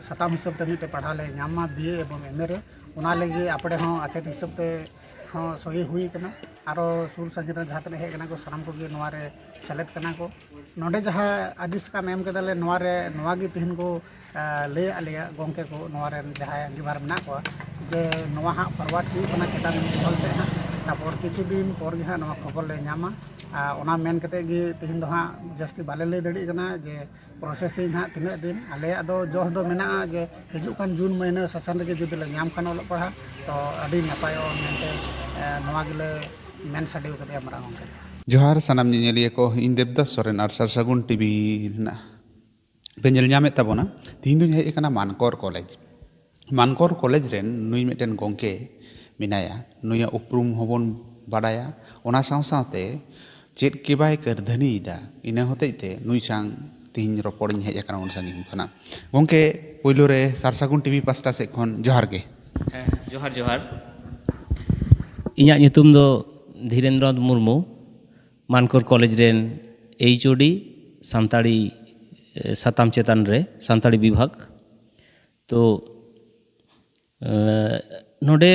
ᱥᱟᱛᱟᱢ ᱦᱤᱥᱟᱹᱵ ᱛᱮ ᱢᱤᱫᱴᱮᱱ ᱯᱟᱲᱦᱟᱣ ᱞᱮ ᱧᱟᱢ ᱢᱟ, ᱵᱤ ᱮ ᱮᱵᱚᱝ ᱮᱢ ᱮ ᱨᱮ, ᱚᱱᱟ ᱞᱟᱹᱜᱤᱫ ᱟᱯᱲᱮ ᱦᱚᱸ ᱟᱪᱮᱛ ᱦᱤᱥᱟᱹᱵ ᱛᱮ ᱦᱚᱸ ᱥᱚᱦᱤ ᱦᱩᱭ ᱠᱟᱱᱟ᱾ ᱟᱨᱚ ᱥᱩᱨ ᱥᱟᱺᱜᱤᱧ ᱨᱮ ᱡᱟᱦᱟᱸ ᱛᱤᱱᱟᱹᱜ ᱦᱮᱡ ᱠᱟᱱᱟ ᱠᱚ, ᱥᱟᱱᱟᱢ ᱠᱚᱜᱮ ᱱᱚᱣᱟ ᱨᱮ ᱥᱮᱞᱮᱫ ᱠᱟᱱᱟ ᱠᱚ᱾ ᱱᱚᱰᱮ ᱡᱟᱦᱟᱸ ᱟᱨᱡᱤ ᱥᱟᱠᱟᱢ ᱮᱢ ᱠᱮᱫᱟᱞᱮ, ᱱᱚᱣᱟ ᱨᱮ ᱱᱚᱣᱟ ᱜᱮ ᱛᱮᱦᱮᱧ ᱠᱚ ᱟ, ᱞᱟᱹᱭᱟᱫ ᱞᱮᱭᱟ ᱜᱚᱢᱠᱮ ᱠᱚ, ᱱᱚᱣᱟ ᱨᱮᱱ ᱡᱟᱦᱟᱸᱭ ᱟᱺᱜᱤᱵᱷᱟᱨ ᱢᱮᱱᱟᱜ ᱠᱚᱣᱟ, ᱡᱮ ᱱᱚᱣᱟ ᱦᱟᱸᱜ ᱯᱷᱚᱨᱣᱟᱨᱰ ᱦᱩᱭᱩᱜ ᱠᱟᱱᱟ ᱪᱮᱛᱟᱱ ᱞᱮᱵᱷᱮᱞ ᱥᱮᱫ ᱦᱟᱸᱜ᱾ ᱛᱟᱨᱯᱚᱨ ᱠᱤᱪᱷᱩ ᱫᱤᱱ ᱯᱚᱨ ᱜᱮ ᱦᱟᱸᱜ ᱱᱚᱣᱟ ᱠᱷᱚᱵᱚᱨ ᱞᱮ ᱧᱟᱢᱟ᱾ ᱟᱨ ᱚᱱᱟ ᱢᱮᱱ ᱠᱟᱛᱮ ᱜᱮ ᱛᱮᱦᱮᱧ ᱫᱚ ᱦᱟᱸᱜ ᱡᱟᱹᱥᱛᱤ ᱵᱟᱞᱮ ᱞᱟᱹᱭ ᱫᱟᱲᱮᱭᱟᱜ ᱠᱟᱱᱟ ᱡᱮ ᱯᱨᱚᱥᱮᱥᱤᱝ ᱦᱟᱸᱜ ᱛᱤᱱᱟᱹᱜ ᱫᱤᱱ᱾ ᱟᱞᱮᱭᱟᱜ ᱫᱚ ᱡᱚᱥ ᱫᱚ ᱢᱮᱱᱟᱜᱼᱟ ᱡᱮ ᱦᱤᱡᱩᱜ ᱠᱟᱱ ᱡᱩᱱ ᱢᱟᱹᱦᱱᱟᱹ ᱥᱮᱥᱚᱱ ᱨᱮᱜᱮ ᱡᱩᱫᱤ ᱞᱮ ᱧᱟᱢ ᱠᱷᱟᱱ ᱚᱞᱚᱜ ᱯᱟᱲᱦᱟᱜ, ᱛᱚ ᱟᱹᱰᱤ ᱱᱟᱯᱟᱭᱚᱜᱼᱟ ᱢᱮᱱᱛᱮ, ᱮ, ᱱᱚᱣᱟ ᱜᱮᱞᱮ ᱢᱮᱱ ᱥᱟᱰᱮ ᱠᱟᱫᱮᱭᱟ ᱢᱟᱨᱟᱝ ᱜᱚᱢᱠᱮ᱾ ᱡᱚᱦᱟᱨ ᱥᱟᱱᱟᱢ ᱧᱮᱧᱮᱞᱤᱭᱟᱹ ᱠᱚ, ᱤᱧ ᱫᱮᱵᱫᱟᱥ ᱥᱚᱨᱮᱱ ᱟᱨ ᱥᱟᱨᱥᱟᱹᱜᱩᱱ ᱴᱤᱵᱷᱤ ᱨᱮᱱᱟᱜ ᱯᱮ ᱧᱮᱞ ᱧᱟᱢᱮᱫ ᱛᱟᱵᱚᱱᱟ᱾ ᱛᱤᱦᱤᱧ ᱫᱚᱧ ᱦᱮᱡ ᱟᱠᱟᱱᱟ ᱢᱟᱱᱠᱚᱨ ᱠᱚᱞᱮᱡᱽ᱾ ᱢᱟᱱᱠᱚᱨ ᱠᱚᱞᱮᱡᱽ ᱨᱮᱱ ᱱᱩᱭ ᱢᱤᱫᱴᱮᱱ ᱜᱚᱢᱠᱮ ᱢᱮᱱᱟᱭᱟ, ᱱᱩᱭᱟᱜ ᱩᱯᱨᱩᱢ ᱦᱚᱸᱵᱚᱱ ᱵᱟᱰᱟᱭᱟ᱾ ᱚᱱᱟ ᱥᱟᱶ ᱥᱟᱶᱛᱮ ᱪᱮᱫ ᱠᱮ ᱵᱟᱭ ᱠᱟᱹᱨᱫᱷᱟᱹᱱᱤᱭᱮᱫᱟ, ᱤᱱᱟᱹ ᱦᱚᱛᱮᱡ ᱛᱮ ᱱᱩᱭ ᱥᱟᱝ ᱛᱤᱦᱤᱧ ᱨᱚᱯᱚᱲᱤᱧ ᱦᱮᱡ ᱟᱠᱟᱱᱟ ᱩᱱ ᱥᱟᱺᱜᱤᱧ ᱠᱷᱚᱱᱟᱜ᱾ ᱜᱚᱢᱠᱮ, ᱯᱳᱭᱞᱳ ᱨᱮ ᱥᱟᱨᱥᱟᱹᱜᱩᱱ ᱴᱤᱵᱷᱤ ᱯᱟᱥᱴᱟ ᱥᱮᱫ ᱠᱷᱚᱱ ᱡᱚᱦᱟᱨ ᱜᱮ᱾ ᱦᱮᱸ, ᱡᱚᱦᱟᱨ, ᱡᱚᱦᱟᱨ᱾ ᱤᱧᱟᱹᱜ ᱧᱩᱛᱩᱢ ᱫᱚ ᱫᱷᱤᱨᱮᱱᱫᱨᱚ ᱢᱩᱨᱢᱩ, ᱢᱟᱱᱠᱚᱨ ᱠᱚᱞᱮᱡᱽ ᱨᱮᱱ ᱮᱭᱤᱪ ᱳ ᱰᱤ ᱥᱟᱱᱛᱟᱲᱤ, ᱮ, ᱥᱟᱛᱟᱢ ᱪᱮᱛᱟᱱ ᱨᱮ, ᱥᱟᱱᱛᱟᱲᱤ ᱵᱤᱵᱷᱟᱜᱽ᱾ ᱛᱚ, ᱮ, ᱱᱚᱰᱮ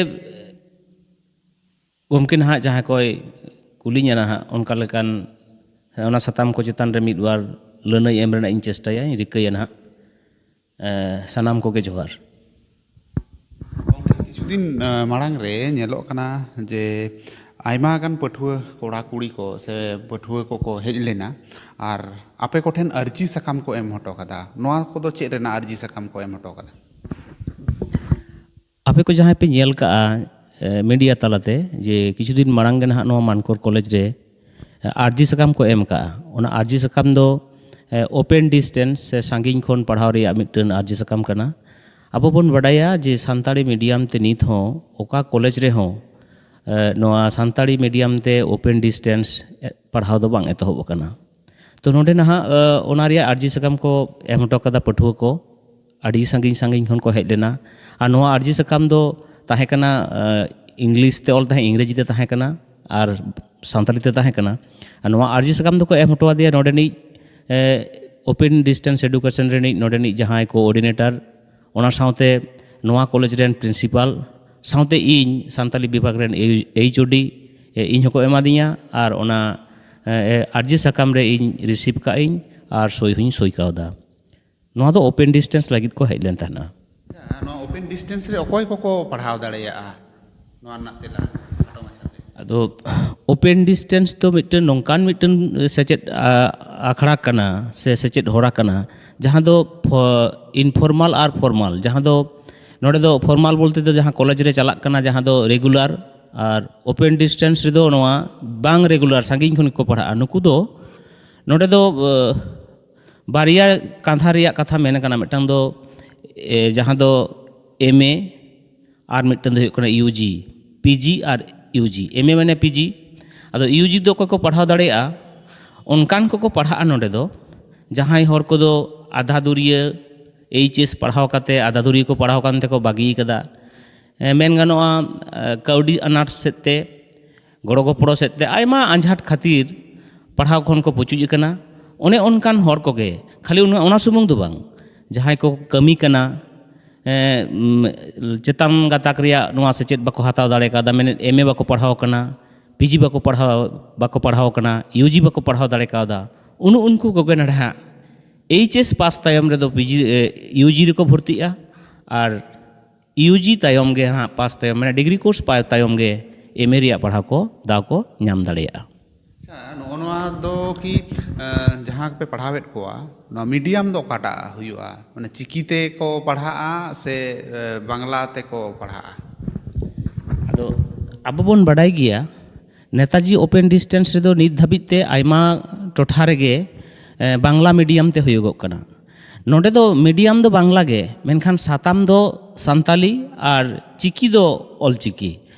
ᱜᱚᱢᱠᱮ ᱱᱟᱦᱟᱜ ᱡᱟᱦᱟᱸ ᱠᱚᱭ ᱠᱩᱞᱤᱧᱟ ᱱᱟᱦᱟᱜ, ᱚᱱᱠᱟ ᱞᱮᱠᱟᱱ, ᱦᱮᱸ, ᱚᱱᱟ ᱥᱟᱛᱟᱢ ᱠᱚ ᱪᱮᱛᱟᱱ ᱨᱮ ᱢᱤᱫ ᱵᱟᱨ ᱞᱟᱹᱱᱟᱹᱭ ᱮᱢ ᱨᱮᱱᱟᱜ ᱤᱧ ᱪᱮᱥᱴᱟᱭᱟ, ᱤᱧ ᱨᱤᱠᱟᱹᱭᱟ ᱱᱟᱦᱟᱜ᱾ ᱮ, ᱥᱟᱱᱟᱢ ᱠᱚᱜᱮ ᱡᱚᱦᱟᱨ᱾ ᱜᱚᱢᱠᱮ, ᱠᱤᱪᱷᱩ ᱫᱤᱱ, ᱮ, ᱢᱟᱲᱟᱝ ᱨᱮ ᱧᱮᱞᱚᱜ ᱠᱟᱱᱟ ᱡᱮ ᱟᱭᱢᱟ ᱜᱟᱱ ᱯᱟᱹᱴᱷᱩᱣᱟᱹ ᱠᱚᱲᱟ ᱠᱩᱲᱤ ᱠᱚ ᱥᱮ ᱯᱟᱹᱴᱷᱩᱣᱟᱹ ᱠᱚᱠᱚ ᱦᱮᱡ ᱞᱮᱱᱟ, ᱟᱨ ᱟᱯᱮ ᱠᱚᱴᱷᱮᱱ ᱟᱹᱨᱡᱤ ᱥᱟᱠᱟᱢ ᱠᱚ ᱮᱢ ᱦᱚᱴᱚ ᱠᱟᱫᱟ᱾ ᱱᱚᱣᱟ ᱠᱚᱫᱚ ᱪᱮᱫ ᱨᱮᱱᱟᱜ ᱟᱹᱨᱡᱤ ᱥᱟᱠᱟᱢ ᱠᱚ ᱮᱢ ᱦᱚᱴᱚ ᱠᱟᱫᱟ? ᱟᱯᱮ ᱠᱚ ᱡᱟᱦᱟᱸᱭ ᱯᱮ ᱧᱮᱞ ᱠᱟᱜᱼᱟ, ᱮ, ᱢᱤᱰᱤᱭᱟ ᱛᱟᱞᱟᱛᱮ, ᱡᱮ ᱠᱤᱪᱷᱩ ᱫᱤᱱ ᱢᱟᱲᱟᱝ ᱜᱮ ᱱᱟᱦᱟᱜ ᱱᱚᱣᱟ ᱢᱟᱱᱠᱚᱨ ᱠᱚᱞᱮᱡᱽ ᱨᱮ, ᱮ, ᱟᱹᱨᱡᱤ ᱥᱟᱠᱟᱢ ᱠᱚ ᱮᱢ ᱠᱟᱜᱼᱟ᱾ ᱚᱱᱟ ᱟᱹᱨᱡᱤ ᱥᱟᱠᱟᱢ ᱫᱚ, ᱮ, ᱳᱯᱮᱱ ᱰᱤᱥᱴᱮᱱᱥ ᱥᱮ ᱥᱟᱺᱜᱤᱧ ᱠᱷᱚᱱ ᱯᱟᱲᱦᱟᱣ ᱨᱮᱭᱟᱜ ᱢᱤᱫᱴᱟᱹᱝ ᱟᱹᱨᱡᱤ ᱥᱟᱠᱟᱢ ᱠᱟᱱᱟ᱾ ᱟᱵᱚ ᱵᱚᱱ ᱵᱟᱰᱟᱭᱟ ᱡᱮ ᱥᱟᱱᱛᱟᱲᱤ ᱢᱤᱰᱤᱭᱟᱢ ᱛᱮ ᱱᱤᱛ ᱦᱚᱸ ᱚᱠᱟ ᱠᱚᱞᱮᱡᱽ ᱨᱮᱦᱚᱸ, ᱮ, ᱱᱚᱣᱟ ᱥᱟᱱᱛᱟᱲᱤ ᱢᱤᱰᱤᱭᱟᱢ ᱛᱮ ᱳᱯᱮᱱ ᱰᱤᱥᱴᱮᱱᱥ, ᱮ, ᱯᱟᱲᱦᱟᱣ ᱫᱚ ᱵᱟᱝ ᱮᱛᱚᱦᱚᱵ ᱟᱠᱟᱱᱟ᱾ ᱛᱚ ᱱᱚᱰᱮ ᱱᱟᱦᱟᱜ, ᱮ, ᱚᱱᱟ ᱨᱮᱭᱟᱜ ᱟᱹᱨᱡᱤ ᱥᱟᱠᱟᱢ ᱠᱚ ᱮᱢ ᱦᱚᱴᱚ ᱠᱟᱫᱟ ᱯᱟᱹᱴᱷᱩᱣᱟᱹ ᱠᱚ, ᱟᱹᱰᱤ ᱥᱟᱺᱜᱤᱧ ᱥᱟᱺᱜᱤᱧ ᱠᱷᱚᱱ ᱠᱚ ᱦᱮᱡ ᱞᱮᱱᱟ᱾ ᱟᱨ ᱱᱚᱣᱟ ᱟᱹᱨᱡᱤ ᱥᱟᱠᱟᱢ ᱫᱚ ᱛᱟᱦᱮᱸ ᱠᱟᱱᱟ, ᱮ, ᱤᱝᱞᱤᱥ ᱛᱮ ᱚᱞ ᱛᱟᱦᱮᱸ, ᱤᱝᱨᱮᱡᱤ ᱛᱮ ᱛᱟᱦᱮᱸ ᱠᱟᱱᱟ ᱟᱨ ᱥᱟᱱᱛᱟᱲᱤ ᱛᱮ ᱛᱟᱦᱮᱸ ᱠᱟᱱᱟ᱾ ᱟᱨ ᱱᱚᱣᱟ ᱟᱹᱨᱡᱤ ᱥᱟᱠᱟᱢ ᱫᱚᱠᱚ ᱮᱢ ᱦᱚᱴᱚ ᱟᱫᱮᱭᱟ ᱱᱚᱰᱮᱱᱤᱡ, ᱮ, ᱳᱯᱮᱱ ᱰᱤᱥᱴᱮᱱᱥ ᱮᱰᱩᱠᱮᱥᱚᱱ ᱨᱤᱱᱤᱡ ᱱᱚᱰᱮᱱᱤᱡ ᱡᱟᱦᱟᱸᱭ ᱠᱳᱚᱨᱰᱤᱱᱮᱴᱟᱨ, ᱚᱱᱟ ᱥᱟᱶᱛᱮ ᱱᱚᱣᱟ ᱠᱚᱞᱮᱡᱽ ᱨᱮᱱ ᱯᱨᱤᱱᱥᱤᱯᱟᱞ, ᱥᱟᱶᱛᱮ ᱤᱧ ᱥᱟᱱᱛᱟᱞᱤ ᱵᱤᱵᱷᱟᱜᱽ ᱨᱮᱱ ᱮᱭᱤᱪ ᱳ ᱰᱤ, ᱮ, ᱤᱧ ᱦᱚᱸᱠᱚ ᱮᱢᱟᱫᱤᱧᱟ ᱟᱨ ᱚᱱᱟ, ᱮ, ᱮ, ᱟᱨᱡᱤ ᱥᱟᱠᱟᱢ ᱨᱮ ᱤᱧ ᱨᱤᱥᱤᱵᱷ ᱠᱟᱜ ᱟᱹᱧ ᱟᱨ ᱥᱳᱭ ᱦᱚᱸᱧ ᱥᱳᱭ ᱠᱟᱣᱫᱟ᱾ ᱱᱚᱣᱟ ᱫᱚ ᱳᱯᱮᱱ ᱰᱤᱥᱴᱮᱱᱥ ᱞᱟᱹᱜᱤᱫ ᱠᱚ ᱦᱮᱡ ᱞᱮᱱ ᱛᱟᱦᱮᱱᱟ᱾ ᱟᱪᱪᱷᱟ, ᱱᱚᱣᱟ ᱳᱯᱮᱱ ᱰᱤᱥᱴᱮᱱᱥ ᱨᱮ ᱚᱠᱚᱭ ᱠᱚᱠᱚ ᱯᱟᱲᱦᱟᱣ ᱫᱟᱲᱮᱭᱟᱜᱼᱟ? ᱱᱚᱣᱟ ᱨᱮᱱᱟᱜ ᱛᱮᱞᱟ ᱠᱷᱟᱴᱚ ᱢᱟᱪᱷᱟᱛᱮ᱾ ᱫᱚ ᱳᱯᱮᱱ ᱰᱤᱥᱴᱮᱱᱥ ᱫᱚ ᱢᱤᱫᱴᱮᱱ ᱱᱚᱝᱠᱟᱱ ᱢᱤᱫᱴᱮᱱ ᱥᱮᱪᱮᱫ ᱟ- ᱟᱠᱷᱲᱟ ᱠᱟᱱᱟ ᱥᱮ ᱥᱮᱪᱮᱫ ᱦᱚᱨᱟ ᱠᱟᱱᱟ, ᱡᱟᱦᱟᱸ ᱫᱚ ᱤᱱᱯᱷᱚᱨᱢᱟᱞ ᱟᱨ ᱯᱷᱚᱨᱢᱟᱞ, ᱡᱟᱦᱟᱸ ᱫᱚ ᱱᱚᱰᱮ ᱫᱚ ᱯᱷᱚᱨᱢᱟᱞ ᱵᱚᱞᱛᱮ ᱫᱚ ᱡᱟᱦᱟᱸ ᱠᱚᱞᱮᱡᱽ ᱨᱮ ᱪᱟᱞᱟᱜ ᱠᱟᱱᱟ, ᱡᱟᱦᱟᱸ ᱫᱚ ᱨᱮᱜᱩᱞᱟᱨ, ᱟᱨ ᱳᱯᱮᱱ ᱰᱤᱥᱴᱮᱱᱥ ᱨᱮᱫᱚ ᱱᱚᱣᱟ ᱵᱟᱝ ᱨᱮᱜᱩᱞᱟᱨ, ᱥᱟᱺᱜᱤᱧ ᱠᱷᱚᱱ ᱜᱮᱠᱚ ᱯᱟᱲᱦᱟᱜᱼᱟ᱾ ᱱᱩᱠᱩ ᱫᱚ ᱱᱚᱰᱮ ᱫᱚ ᱵᱟᱨᱭᱟ ᱠᱟᱛᱷᱟ ᱨᱮᱭᱟᱜ ᱠᱟᱛᱷᱟ ᱢᱮᱱ ᱠᱟᱱᱟ, ᱢᱤᱫᱴᱟᱝ ᱫᱚ ᱡᱟᱦᱟᱸ ᱫᱚ ᱮᱢ ᱮ, ᱟᱨ ᱢᱤᱫᱴᱟᱝ ᱫᱚ ᱦᱩᱭᱩᱜ ᱠᱟᱱᱟ ᱤᱭᱩ ᱡᱤ, ᱯᱤ ᱡᱤ ᱟᱨ ᱤᱭᱩ ᱡᱤ᱾ ᱮᱢ ᱮ ᱢᱟᱱᱮ ᱯᱤ ᱡᱤ᱾ ᱟᱫᱚ ᱤᱭᱩ ᱡᱤ ᱫᱚ ᱚᱠᱚᱭ ᱠᱚ ᱯᱟᱲᱦᱟᱣ ᱫᱟᱲᱮᱭᱟᱜᱼᱟ? ᱚᱱᱠᱟᱱ ᱠᱚᱠᱚ ᱯᱟᱲᱦᱟᱜᱼᱟ ᱱᱚᱰᱮ ᱫᱚ, ᱡᱟᱦᱟᱸᱭ ᱦᱚᱲ ᱠᱚᱫᱚ ᱟᱫᱷᱟ ᱫᱩᱨᱤᱭᱟᱹ ᱮᱭᱤᱪ ᱮᱥ ᱯᱟᱲᱦᱟᱣ ᱠᱟᱛᱮ ᱟᱫᱷᱟ ᱫᱩᱨᱤᱭᱟᱹ ᱠᱚ ᱯᱟᱲᱦᱟᱣ ᱠᱟᱱ ᱛᱮᱠᱚ ᱵᱟᱹᱜᱤ ᱠᱟᱫᱟ᱾ ᱢᱮᱱ ᱜᱟᱱᱚᱜᱼᱟ, ᱠᱟᱹᱣᱰᱤ ᱟᱱᱟᱴ ᱥᱮᱫ ᱛᱮ, ᱜᱚᱲᱚ ᱜᱚᱯᱚᱲᱚ ᱥᱮᱫ ᱛᱮ ᱟᱭᱢᱟ ᱟᱸᱡᱷᱟᱴ ᱠᱷᱟᱹᱛᱤᱨ ᱯᱟᱲᱦᱟᱣ ᱠᱷᱚᱱ ᱠᱚ ᱯᱩᱪᱩᱡ ᱟᱠᱟᱱᱟ᱾ ᱚᱱᱮ ᱚᱱᱠᱟᱱ ᱦᱚᱲ ᱠᱚᱜᱮ, ᱠᱷᱟᱹᱞᱤ ᱚᱱᱟ ᱚᱱᱟ ᱥᱩᱢᱩᱝ ᱫᱚ ᱵᱟᱝ, ᱡᱟᱦᱟᱸᱭ ᱠᱚ ᱠᱟᱹᱢᱤ ᱠᱟᱱᱟ, ᱮᱸ, ᱩᱢ, ᱪᱮᱛᱟᱱ ᱜᱟᱛᱟᱠ ᱨᱮᱭᱟᱜ ᱱᱚᱣᱟ ᱥᱮᱪᱮᱫ ᱵᱟᱠᱚ ᱦᱟᱛᱟᱣ ᱫᱟᱲᱮ ᱠᱟᱣᱫᱟ, ᱢᱮᱱᱮᱫ ᱮᱢ ᱮ ᱵᱟᱠᱚ ᱯᱟᱲᱦᱟᱣ ᱠᱟᱱᱟ, ᱯᱤ ᱡᱤ ᱵᱟᱠᱚ ᱯᱟᱲᱦᱟᱣ, ᱵᱟᱠᱚ ᱯᱟᱲᱦᱟᱣ ᱠᱟᱱᱟ, ᱤᱭᱩ ᱡᱤ ᱵᱟᱠᱚ ᱯᱟᱲᱦᱟᱣ ᱫᱟᱲᱮ ᱠᱟᱣᱫᱟ, ᱩᱱᱩ ᱩᱱᱠᱩ ᱠᱚᱜᱮ ᱱᱟᱦᱟᱜ ᱮᱭᱤᱪ ᱮᱥ ᱯᱟᱥ ᱛᱟᱭᱚᱢ ᱨᱮᱫᱚ ᱯᱤ ᱡᱤ, ᱮ, ᱤᱭᱩ ᱡᱤ ᱨᱮᱠᱚ ᱵᱷᱚᱨᱛᱤᱜᱼᱟ ᱟᱨ ᱤᱭᱩ ᱡᱤ ᱛᱟᱭᱚᱢ ᱜᱮ ᱦᱟᱸᱜ ᱯᱟᱥ ᱛᱟᱭᱚᱢ, ᱢᱟᱱᱮ ᱰᱤᱜᱽᱨᱤ ᱠᱳᱨᱥ ᱯᱟ-, ᱛᱟᱭᱚᱢ ᱜᱮ ᱮᱢ ᱮ ᱨᱮᱭᱟᱜ ᱯᱟᱲᱦᱟᱣ ᱠᱚ ᱫᱟᱣ ᱠᱚ ᱧᱟᱢ ᱫᱟᱲᱮᱭᱟᱜᱼᱟ᱾ ᱟᱪᱪᱷᱟ, ᱱᱚᱜᱼᱚ ᱱᱚᱣᱟ ᱫᱚ ᱠᱤ, ᱮᱸ, ᱡᱟᱦᱟᱸ ᱯᱮ ᱯᱟᱲᱦᱟᱣᱮᱫ ᱠᱚᱣᱟ, ᱱᱚᱣᱟ ᱢᱤᱰᱤᱭᱟᱢ ᱫᱚ ᱚᱠᱟᱴᱟᱜ ᱦᱩᱭᱩᱜᱼᱟ? ᱢᱟᱱᱮ ᱪᱤᱠᱤ ᱛᱮᱠᱚ ᱯᱟᱲᱦᱟᱜᱼᱟ ᱥᱮ, ᱮ, ᱵᱟᱝᱞᱟ ᱛᱮᱠᱚ ᱯᱟᱲᱦᱟᱜᱼᱟ? ᱟᱫᱚ ᱟᱵᱚ ᱵᱚᱱ ᱵᱟᱰᱟᱭ ᱜᱮᱭᱟ, ᱱᱮᱛᱟᱡᱤ ᱳᱯᱮᱱ ᱰᱤᱥᱴᱮᱱᱥ ᱨᱮᱫᱚ ᱱᱤᱛ ᱫᱷᱟᱹᱵᱤᱡ ᱛᱮ ᱟᱭᱢᱟ ᱴᱚᱴᱷᱟ ᱨᱮᱜᱮ, ᱮ, ᱵᱟᱝᱞᱟ ᱢᱤᱰᱤᱭᱟᱢ ᱛᱮ ᱦᱩᱭᱩᱜᱚᱜ ᱠᱟᱱᱟ᱾ ᱱᱚᱰᱮ ᱫᱚ ᱢᱤᱰᱤᱭᱟᱢ ᱫᱚ ᱵᱟᱝᱞᱟ ᱜᱮ, ᱢᱮᱱᱠᱷᱟᱱ ᱥᱟᱛᱟᱢ ᱫᱚ ᱥᱟᱱᱛᱟᱞᱤ ᱟᱨ ᱪᱤᱠᱤ ᱫᱚ ᱚᱞᱪᱤᱠᱤ᱾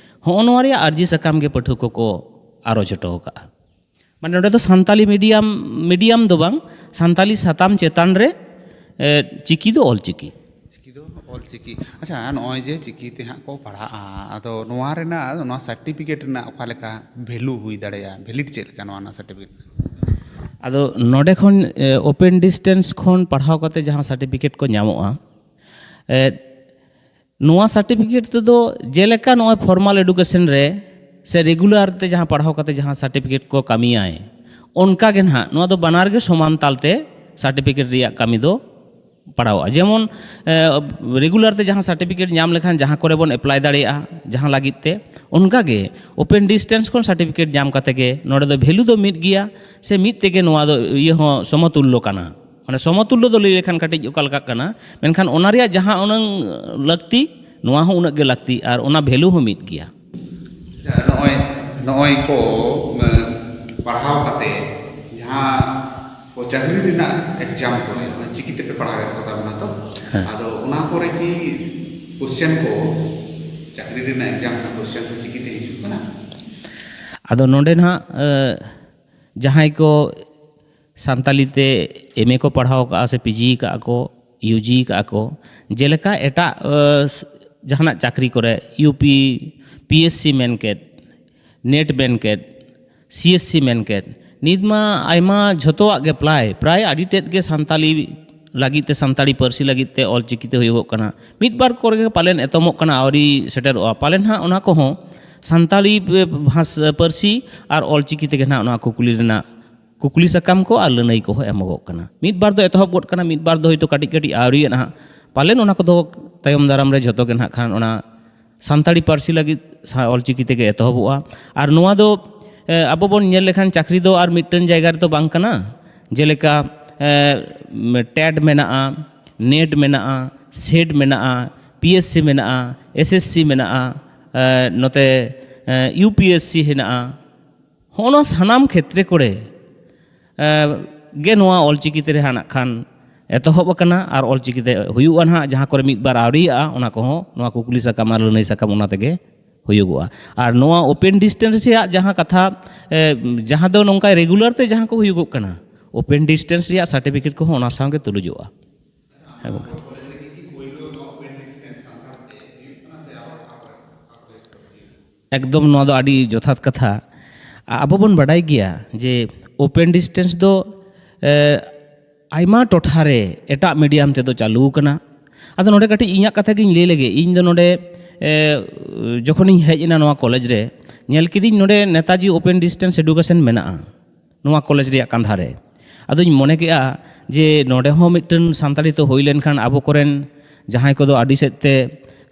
ᱦᱚᱸᱜᱼᱚ ᱱᱚᱣᱟ ᱨᱮᱭᱟᱜ ᱟᱨᱡᱤ ᱥᱟᱠᱟᱢ ᱜᱮ ᱯᱟᱹᱴᱷᱩᱣᱟᱹ ᱠᱚᱠᱚ ᱟᱨᱚᱪ ᱦᱚᱴᱚ ᱟᱠᱟᱫᱼᱟ᱾ ᱢᱟᱱᱮ ᱱᱚᱰᱮ ᱫᱚ ᱥᱟᱱᱛᱟᱞᱤ ᱢᱤᱰᱤᱭᱟᱢ, ᱢᱤᱰᱤᱭᱟᱢ ᱫᱚ ᱵᱟᱝ, ᱥᱟᱱᱛᱟᱞᱤ ᱥᱟᱛᱟᱢ ᱪᱮᱛᱟᱱ ᱨᱮ, ᱮ, ᱪᱤᱠᱤ ᱫᱚ ᱚᱞᱪᱤᱠᱤ᱾ ᱪᱤᱠᱤ ᱫᱚ ᱚᱞᱪᱤᱠᱤ᱾ ᱟᱪᱪᱷᱟ, ᱱᱚᱜᱼᱚᱭ ᱡᱮ ᱪᱤᱠᱤ ᱛᱮ ᱦᱟᱸᱜ ᱠᱚ ᱯᱟᱲᱦᱟᱜᱼᱟ, ᱟᱫᱚ ᱱᱚᱣᱟ ᱨᱮᱱᱟᱜ, ᱱᱚᱣᱟ ᱥᱟᱨᱴᱤᱯᱷᱤᱠᱮᱴ ᱨᱮᱱᱟᱜ ᱚᱠᱟ ᱞᱮᱠᱟ ᱵᱷᱮᱞᱩ ᱦᱩᱭ ᱫᱟᱲᱮᱭᱟᱜᱼᱟ, ᱵᱷᱮᱞᱤᱰ ᱪᱮᱫ ᱞᱮᱠᱟ ᱱᱚᱣᱟ ᱨᱮᱱᱟᱜ ᱥᱟᱨᱴᱤᱯᱷᱤᱠᱮᱴ? ᱟᱫᱚ ᱱᱚᱰᱮ ᱠᱷᱚᱱ, ᱮ, ᱳᱯᱮᱱ ᱰᱤᱥᱴᱮᱱᱥ ᱠᱷᱚᱱ ᱯᱟᱲᱦᱟᱣ ᱠᱟᱛᱮ ᱡᱟᱦᱟᱸ ᱥᱟᱨᱴᱤᱯᱷᱤᱠᱮᱴ ᱠᱚ ᱧᱟᱢᱚᱜᱼᱟ, ᱮ, ᱱᱚᱣᱟ ᱥᱟᱨᱴᱤᱯᱷᱤᱠᱮᱴ ᱛᱮᱫᱚ ᱡᱮᱞᱮᱠᱟ ᱱᱚᱜᱼᱚᱭ ᱯᱷᱚᱨᱢᱟᱞ ᱮᱰᱩᱠᱮᱥᱚᱱ ᱨᱮ ᱥᱮ ᱨᱮᱜᱩᱞᱟᱨ ᱛᱮ ᱡᱟᱦᱟᱸ ᱯᱟᱲᱦᱟᱣ ᱠᱟᱛᱮ ᱡᱟᱦᱟᱸ ᱥᱟᱨᱴᱤᱯᱷᱤᱠᱮᱴ ᱠᱚ ᱠᱟᱹᱢᱤᱭᱟᱭ, ᱚᱱᱠᱟ ᱜᱮ ᱱᱟᱦᱟᱜ ᱱᱚᱣᱟ ᱫᱚ ᱵᱟᱱᱟᱨ ᱜᱮ ᱥᱚᱢᱟᱱ ᱛᱟᱞ ᱛᱮ ᱥᱟᱨᱴᱤᱯᱷᱤᱠᱮᱴ ᱨᱮᱭᱟᱜ ᱠᱟᱹᱢᱤ ᱫᱚ ᱯᱟᱲᱟᱣᱚᱜᱼᱟ᱾ ᱡᱮᱢᱚᱱ ᱨᱮᱜᱩᱞᱟᱨ ᱛᱮ ᱡᱟᱦᱟᱸ ᱥᱟᱨᱴᱤᱯᱷᱤᱠᱮᱴ ᱧᱟᱢ ᱞᱮᱠᱷᱟᱱ ᱡᱟᱦᱟᱸ ᱠᱚᱨᱮ ᱵᱚᱱ ᱮᱯᱞᱟᱭ ᱫᱟᱲᱮᱭᱟᱜᱼᱟ, ᱡᱟᱦᱟᱸ ᱞᱟᱹᱜᱤᱫ ᱛᱮ, ᱚᱱᱠᱟᱜᱮ ᱳᱯᱮᱱ ᱰᱤᱥᱴᱮᱱᱥ ᱠᱷᱚᱱ ᱥᱟᱨᱴᱤᱯᱷᱤᱠᱮᱴ ᱧᱟᱢ ᱠᱟᱛᱮ ᱜᱮ ᱱᱚᱰᱮ ᱫᱚ ᱵᱷᱮᱞᱩ ᱫᱚ ᱢᱤᱫ ᱜᱮᱭᱟ, ᱥᱮ ᱢᱤᱫ ᱛᱮᱜᱮ ᱱᱚᱣᱟ ᱫᱚ ᱤᱭᱟᱹ ᱦᱚᱸ ᱥᱚᱢᱚᱛᱩᱞᱞᱚ ᱠᱟᱱᱟ᱾ ᱢᱟᱱᱮ ᱥᱚᱢᱚᱛᱩᱞᱞᱚ ᱫᱚ ᱞᱟᱹᱭ ᱞᱮᱠᱷᱟᱱ ᱠᱟᱹᱴᱤᱡ ᱚᱠᱟ ᱞᱮᱠᱟᱜ ᱠᱟᱱᱟ, ᱢᱮᱱᱠᱷᱟᱱ ᱚᱱᱟ ᱨᱮᱭᱟᱜ ᱡᱟᱦᱟᱸ ᱩᱱᱟᱹᱝ ᱞᱟᱹᱠᱛᱤ, ᱱᱚᱣᱟ ᱦᱚᱸ ᱩᱱᱟᱹᱜ ᱜᱮ ᱞᱟᱹᱠᱛᱤ ᱟᱨ ᱚᱱᱟ ᱵᱷᱮᱞᱩ ᱦᱚᱸ ᱢᱤᱫ ᱜᱮᱭᱟ᱾ ᱟᱪᱪᱷᱟ, ᱱᱚᱜᱼᱚᱭ ᱱᱚᱜᱼᱚᱭ ᱠᱚ ᱯᱟᱲᱦᱟᱣ ᱠᱟᱛᱮ ᱡᱟᱦᱟᱸ ᱠᱚ ᱪᱟᱹᱠᱨᱤ ᱨᱮᱱᱟᱜ ᱮᱠᱡᱟᱢ ᱠᱚᱨᱮ ᱪᱤᱠᱤ ᱛᱮᱯᱮ ᱯᱟᱲᱦᱟᱣᱮᱫ ᱠᱚ ᱛᱟᱵᱚᱱᱟ ᱛᱚ, ᱦᱮᱸ᱾ ᱟᱫᱚ ᱚᱱᱟ ᱠᱚᱨᱮ ᱠᱤ ᱠᱚᱥᱪᱮᱱ ᱠᱚ, ᱪᱟᱹᱠᱨᱤ ᱨᱮᱱᱟᱜ ᱮᱠᱡᱟᱢ ᱨᱮᱱᱟᱜ ᱠᱚᱥᱪᱮᱱ ᱠᱚ ᱪᱤᱠᱤ ᱛᱮ ᱦᱤᱡᱩᱜ ᱠᱟᱱᱟ? ᱟᱫᱚ ᱱᱚᱰᱮ ᱱᱟᱦᱟᱜ ᱡᱟᱦᱟᱸᱭ ᱠᱚ ᱥᱟᱱᱛᱟᱞᱤ ᱛᱮ ᱮᱢ ᱮ ᱠᱚ ᱯᱟᱲᱦᱟᱣ ᱠᱟᱜᱼᱟ ᱥᱮ ᱯᱤ ᱡᱤ ᱠᱟᱜᱼᱟ ᱠᱚ, ᱤᱭᱩ ᱡᱤ ᱠᱟᱜᱼᱟ ᱠᱚ, ᱡᱮᱞᱮᱠᱟ ᱮᱴᱟᱜ ᱡᱟᱦᱟᱱᱟᱜ ᱪᱟᱹᱠᱨᱤ ᱠᱚᱨᱮ, U P, P S C ᱢᱮᱱ ᱠᱮᱫ, ᱱᱮᱴ ᱢᱮᱱ ᱠᱮᱫ, ᱥᱤ ᱮᱥ ᱥᱤ ᱢᱮᱱ ᱠᱮᱫ, ᱱᱤᱛ ᱢᱟ ᱟᱭᱢᱟ ᱡᱷᱚᱛᱚᱣᱟᱜ ᱜᱮ ᱯᱨᱟᱭ, ᱯᱨᱟᱭ ᱟᱹᱰᱤ ᱛᱮᱫ ᱜᱮ ᱥᱟᱱᱛᱟᱞᱤ ᱞᱟᱹᱜᱤᱫ ᱛᱮ, ᱥᱟᱱᱛᱟᱲᱤ ᱯᱟᱹᱨᱥᱤ ᱞᱟᱹᱜᱤᱫ ᱛᱮ ᱚᱞ ᱪᱤᱠᱤ ᱛᱮ ᱦᱩᱭᱩᱜᱚᱜ ᱠᱟᱱᱟ᱾ ᱢᱤᱫ ᱵᱟᱨ ᱠᱚᱨᱮ ᱜᱮ ᱯᱟᱞᱮᱱ ᱮᱛᱚᱢᱚᱜ ᱠᱟᱱᱟ, ᱟᱹᱣᱨᱤ ᱥᱮᱴᱮᱨᱚᱜᱼᱟ᱾ ᱯᱟᱞᱮᱱ ᱦᱟᱸᱜ ᱚᱱᱟ ᱠᱚᱦᱚᱸ ᱥᱟᱱᱛᱟᱲᱤ ᱵᱷᱟᱥ-, ᱯᱟᱹᱨᱥᱤ ᱟᱨ ᱚᱞ ᱪᱤᱠᱤ ᱛᱮᱜᱮ ᱱᱟᱦᱟᱜ ᱱᱚᱣᱟ ᱠᱩᱠᱞᱤ ᱨᱮᱱᱟᱜ, ᱠᱩᱠᱞᱤ ᱥᱟᱠᱟᱢ ᱠᱚ ᱟᱨ ᱞᱟᱹᱱᱟᱹᱭ ᱠᱚᱦᱚᱸ ᱮᱢᱚᱜᱚᱜ ᱠᱟᱱᱟ᱾ ᱢᱤᱫ ᱵᱟᱨ ᱫᱚ ᱮᱛᱚᱦᱚᱵ ᱜᱚᱫ ᱠᱟᱱᱟ, ᱢᱤᱫ ᱵᱟᱨ ᱫᱚ ᱦᱚᱭᱛᱳ ᱠᱟᱹᱴᱤᱡ ᱠᱟᱹᱴᱤᱡ ᱟᱹᱣᱨᱤᱭᱟᱜ ᱱᱟᱦᱟᱜ᱾ ᱯᱟᱞᱮᱱ ᱚᱱᱟ ᱠᱚᱫᱚ ᱛᱟᱭᱚᱢ ᱫᱟᱨᱟᱢ ᱨᱮ ᱡᱷᱚᱛᱚ ᱜᱮ ᱱᱟᱦᱟᱜ ᱠᱷᱟᱱ ᱚᱱᱟ ᱥᱟᱱᱛᱟᱲᱤ ᱯᱟᱹᱨᱥᱤ ᱞᱟᱹᱜᱤᱫ ᱥᱟ-, ᱚᱞᱪᱤᱠᱤ ᱛᱮᱜᱮ ᱮᱛᱚᱦᱚᱵᱚᱜᱼᱟ᱾ ᱟᱨ ᱱᱚᱣᱟ ᱫᱚ, ᱮ, ᱟᱵᱚ ᱵᱚᱱ ᱧᱮᱞ ᱞᱮᱠᱷᱟᱱ ᱪᱟᱹᱠᱨᱤ ᱫᱚ ᱟᱨ ᱢᱤᱫᱴᱟᱝ ᱡᱟᱭᱜᱟ ᱨᱮᱫᱚ ᱵᱟᱝ ᱠᱟᱱᱟ᱾ ᱡᱮᱞᱮᱠᱟ, ᱮ, ᱴᱮᱴ ᱢᱮᱱᱟᱜᱼᱟ, ᱱᱮᱴ ᱢᱮᱱᱟᱜᱼᱟ, ᱥᱮᱴ ᱢᱮᱱᱟᱜᱼᱟ, ᱯᱤ ᱮᱥ ᱥᱤ ᱢᱮᱱᱟᱜᱼᱟ, ᱮᱥ ᱮᱥ ᱥᱤ ᱢᱮᱱᱟᱜᱼᱟ, ᱮ, ᱱᱚᱛᱮ, ᱮ, ᱤᱭᱩ ᱯᱤ ᱮᱥ ᱥᱤ ᱦᱮᱱᱟᱜᱼᱟ᱾ ᱦᱚᱸᱜᱼᱚ ᱱᱚᱣᱟ ᱥᱟᱱᱟᱢ ᱠᱷᱮᱛᱨᱮ ᱠᱚᱨᱮ, ᱮ, ᱜᱮ ᱱᱚᱣᱟ ᱚᱞᱪᱤᱠᱤ ᱛᱮ ᱱᱟᱦᱟᱜ ᱠᱷᱟᱱ ᱮᱛᱚᱦᱚᱵ ᱟᱠᱟᱱᱟ ᱟᱨ ᱚᱞᱪᱤᱠᱤ ᱛᱮ ᱦᱩᱭᱩᱜᱼᱟ ᱱᱟᱦᱟᱜ, ᱡᱟᱦᱟᱸ ᱠᱚᱨᱮ ᱢᱤᱫ ᱵᱟᱨ ᱟᱹᱣᱨᱤᱭᱟᱜᱼᱟ, ᱚᱱᱟ ᱠᱚᱦᱚᱸ ᱱᱚᱣᱟ ᱠᱩᱠᱞᱤ ᱥᱟᱠᱟᱢ ᱟᱨ ᱞᱟᱹᱱᱟᱹᱭ ᱥᱟᱠᱟᱢ ᱚᱱᱟ ᱛᱮᱜᱮ ᱦᱩᱭᱩᱜᱚᱜᱼᱟ᱾ ᱟᱨ ᱱᱚᱣᱟ ᱳᱯᱮᱱ ᱰᱤᱥᱴᱮᱱᱥ ᱨᱮᱭᱟᱜ ᱡᱟᱦᱟᱸ ᱠᱟᱛᱷᱟ, ᱮ, ᱡᱟᱦᱟᱸ ᱫᱚ ᱱᱚᱝᱠᱟ ᱨᱮᱜᱩᱞᱟᱨ ᱛᱮ ᱡᱟᱦᱟᱸ ᱠᱚ ᱦᱩᱭᱩᱜᱚᱜ ᱠᱟᱱᱟ, ᱳᱯᱮᱱ ᱰᱤᱥᱴᱮᱱᱥ ᱨᱮᱭᱟᱜ ᱥᱟᱨᱴᱤᱯᱷᱤᱠᱮᱴ ᱠᱚᱦᱚᱸ ᱚᱱᱟ ᱥᱟᱶᱜᱮ ᱛᱩᱞᱩᱡᱚᱜᱼᱟ᱾ ᱦᱮᱸ ᱜᱚᱢᱠᱮ᱾ ᱮᱠᱫᱚᱢ ᱱᱚᱣᱟ ᱫᱚ ᱟᱹᱰᱤ ᱡᱚᱛᱷᱟᱛ ᱠᱟᱛᱷᱟ᱾ ᱟ-, ᱟᱵᱚ ᱵᱚᱱ ᱵᱟᱰᱟᱭ ᱜᱮᱭᱟ ᱡᱮ ᱳᱯᱮᱱ ᱰᱤᱥᱴᱮᱱᱥ ᱫᱚ, ᱮ, ᱟᱭᱢᱟ ᱴᱚᱴᱷᱟ ᱨᱮ ᱮᱴᱟᱜ ᱢᱤᱰᱤᱭᱟᱢ ᱛᱮᱫᱚ ᱪᱟᱹᱞᱩ ᱟᱠᱟᱱᱟ᱾ ᱟᱫᱚ ᱱᱚᱰᱮ ᱠᱟᱹᱴᱤᱡ ᱤᱧᱟᱹᱜ ᱠᱟᱛᱷᱟ ᱜᱤᱧ ᱞᱟᱹᱭ ᱞᱮᱜᱮ᱾ ᱤᱧ ᱫᱚ ᱱᱚᱰᱮ, ᱮ, ᱡᱚᱠᱷᱚᱱᱤᱧ ᱦᱮᱡ ᱮᱱᱟ ᱱᱚᱣᱟ ᱠᱚᱞᱮᱡᱽ ᱨᱮ, ᱧᱮᱞ ᱠᱤᱫᱤᱧ ᱱᱚᱰᱮ ᱱᱮᱛᱟᱡᱤ ᱳᱯᱮᱱ ᱰᱤᱥᱴᱮᱱᱥ ᱮᱰᱩᱠᱮᱥᱚᱱ ᱢᱮᱱᱟᱜᱼᱟ ᱱᱚᱣᱟ ᱠᱚᱞᱮᱡᱽ ᱨᱮᱭᱟᱜ ᱠᱟᱸᱫᱷᱟ ᱨᱮ᱾ ᱟᱫᱚᱧ ᱢᱚᱱᱮ ᱠᱮᱜᱼᱟ ᱡᱮ ᱱᱚᱰᱮ ᱦᱚᱸ ᱢᱤᱫᱴᱟᱝ ᱥᱟᱱᱛᱟᱲᱤ ᱛᱮ ᱦᱩᱭ ᱞᱮᱱᱠᱷᱟᱱ ᱟᱵᱚ ᱠᱚᱨᱮᱱ ᱡᱟᱦᱟᱸᱭ ᱠᱚᱫᱚ ᱟᱹᱰᱤ ᱥᱮᱫ ᱛᱮ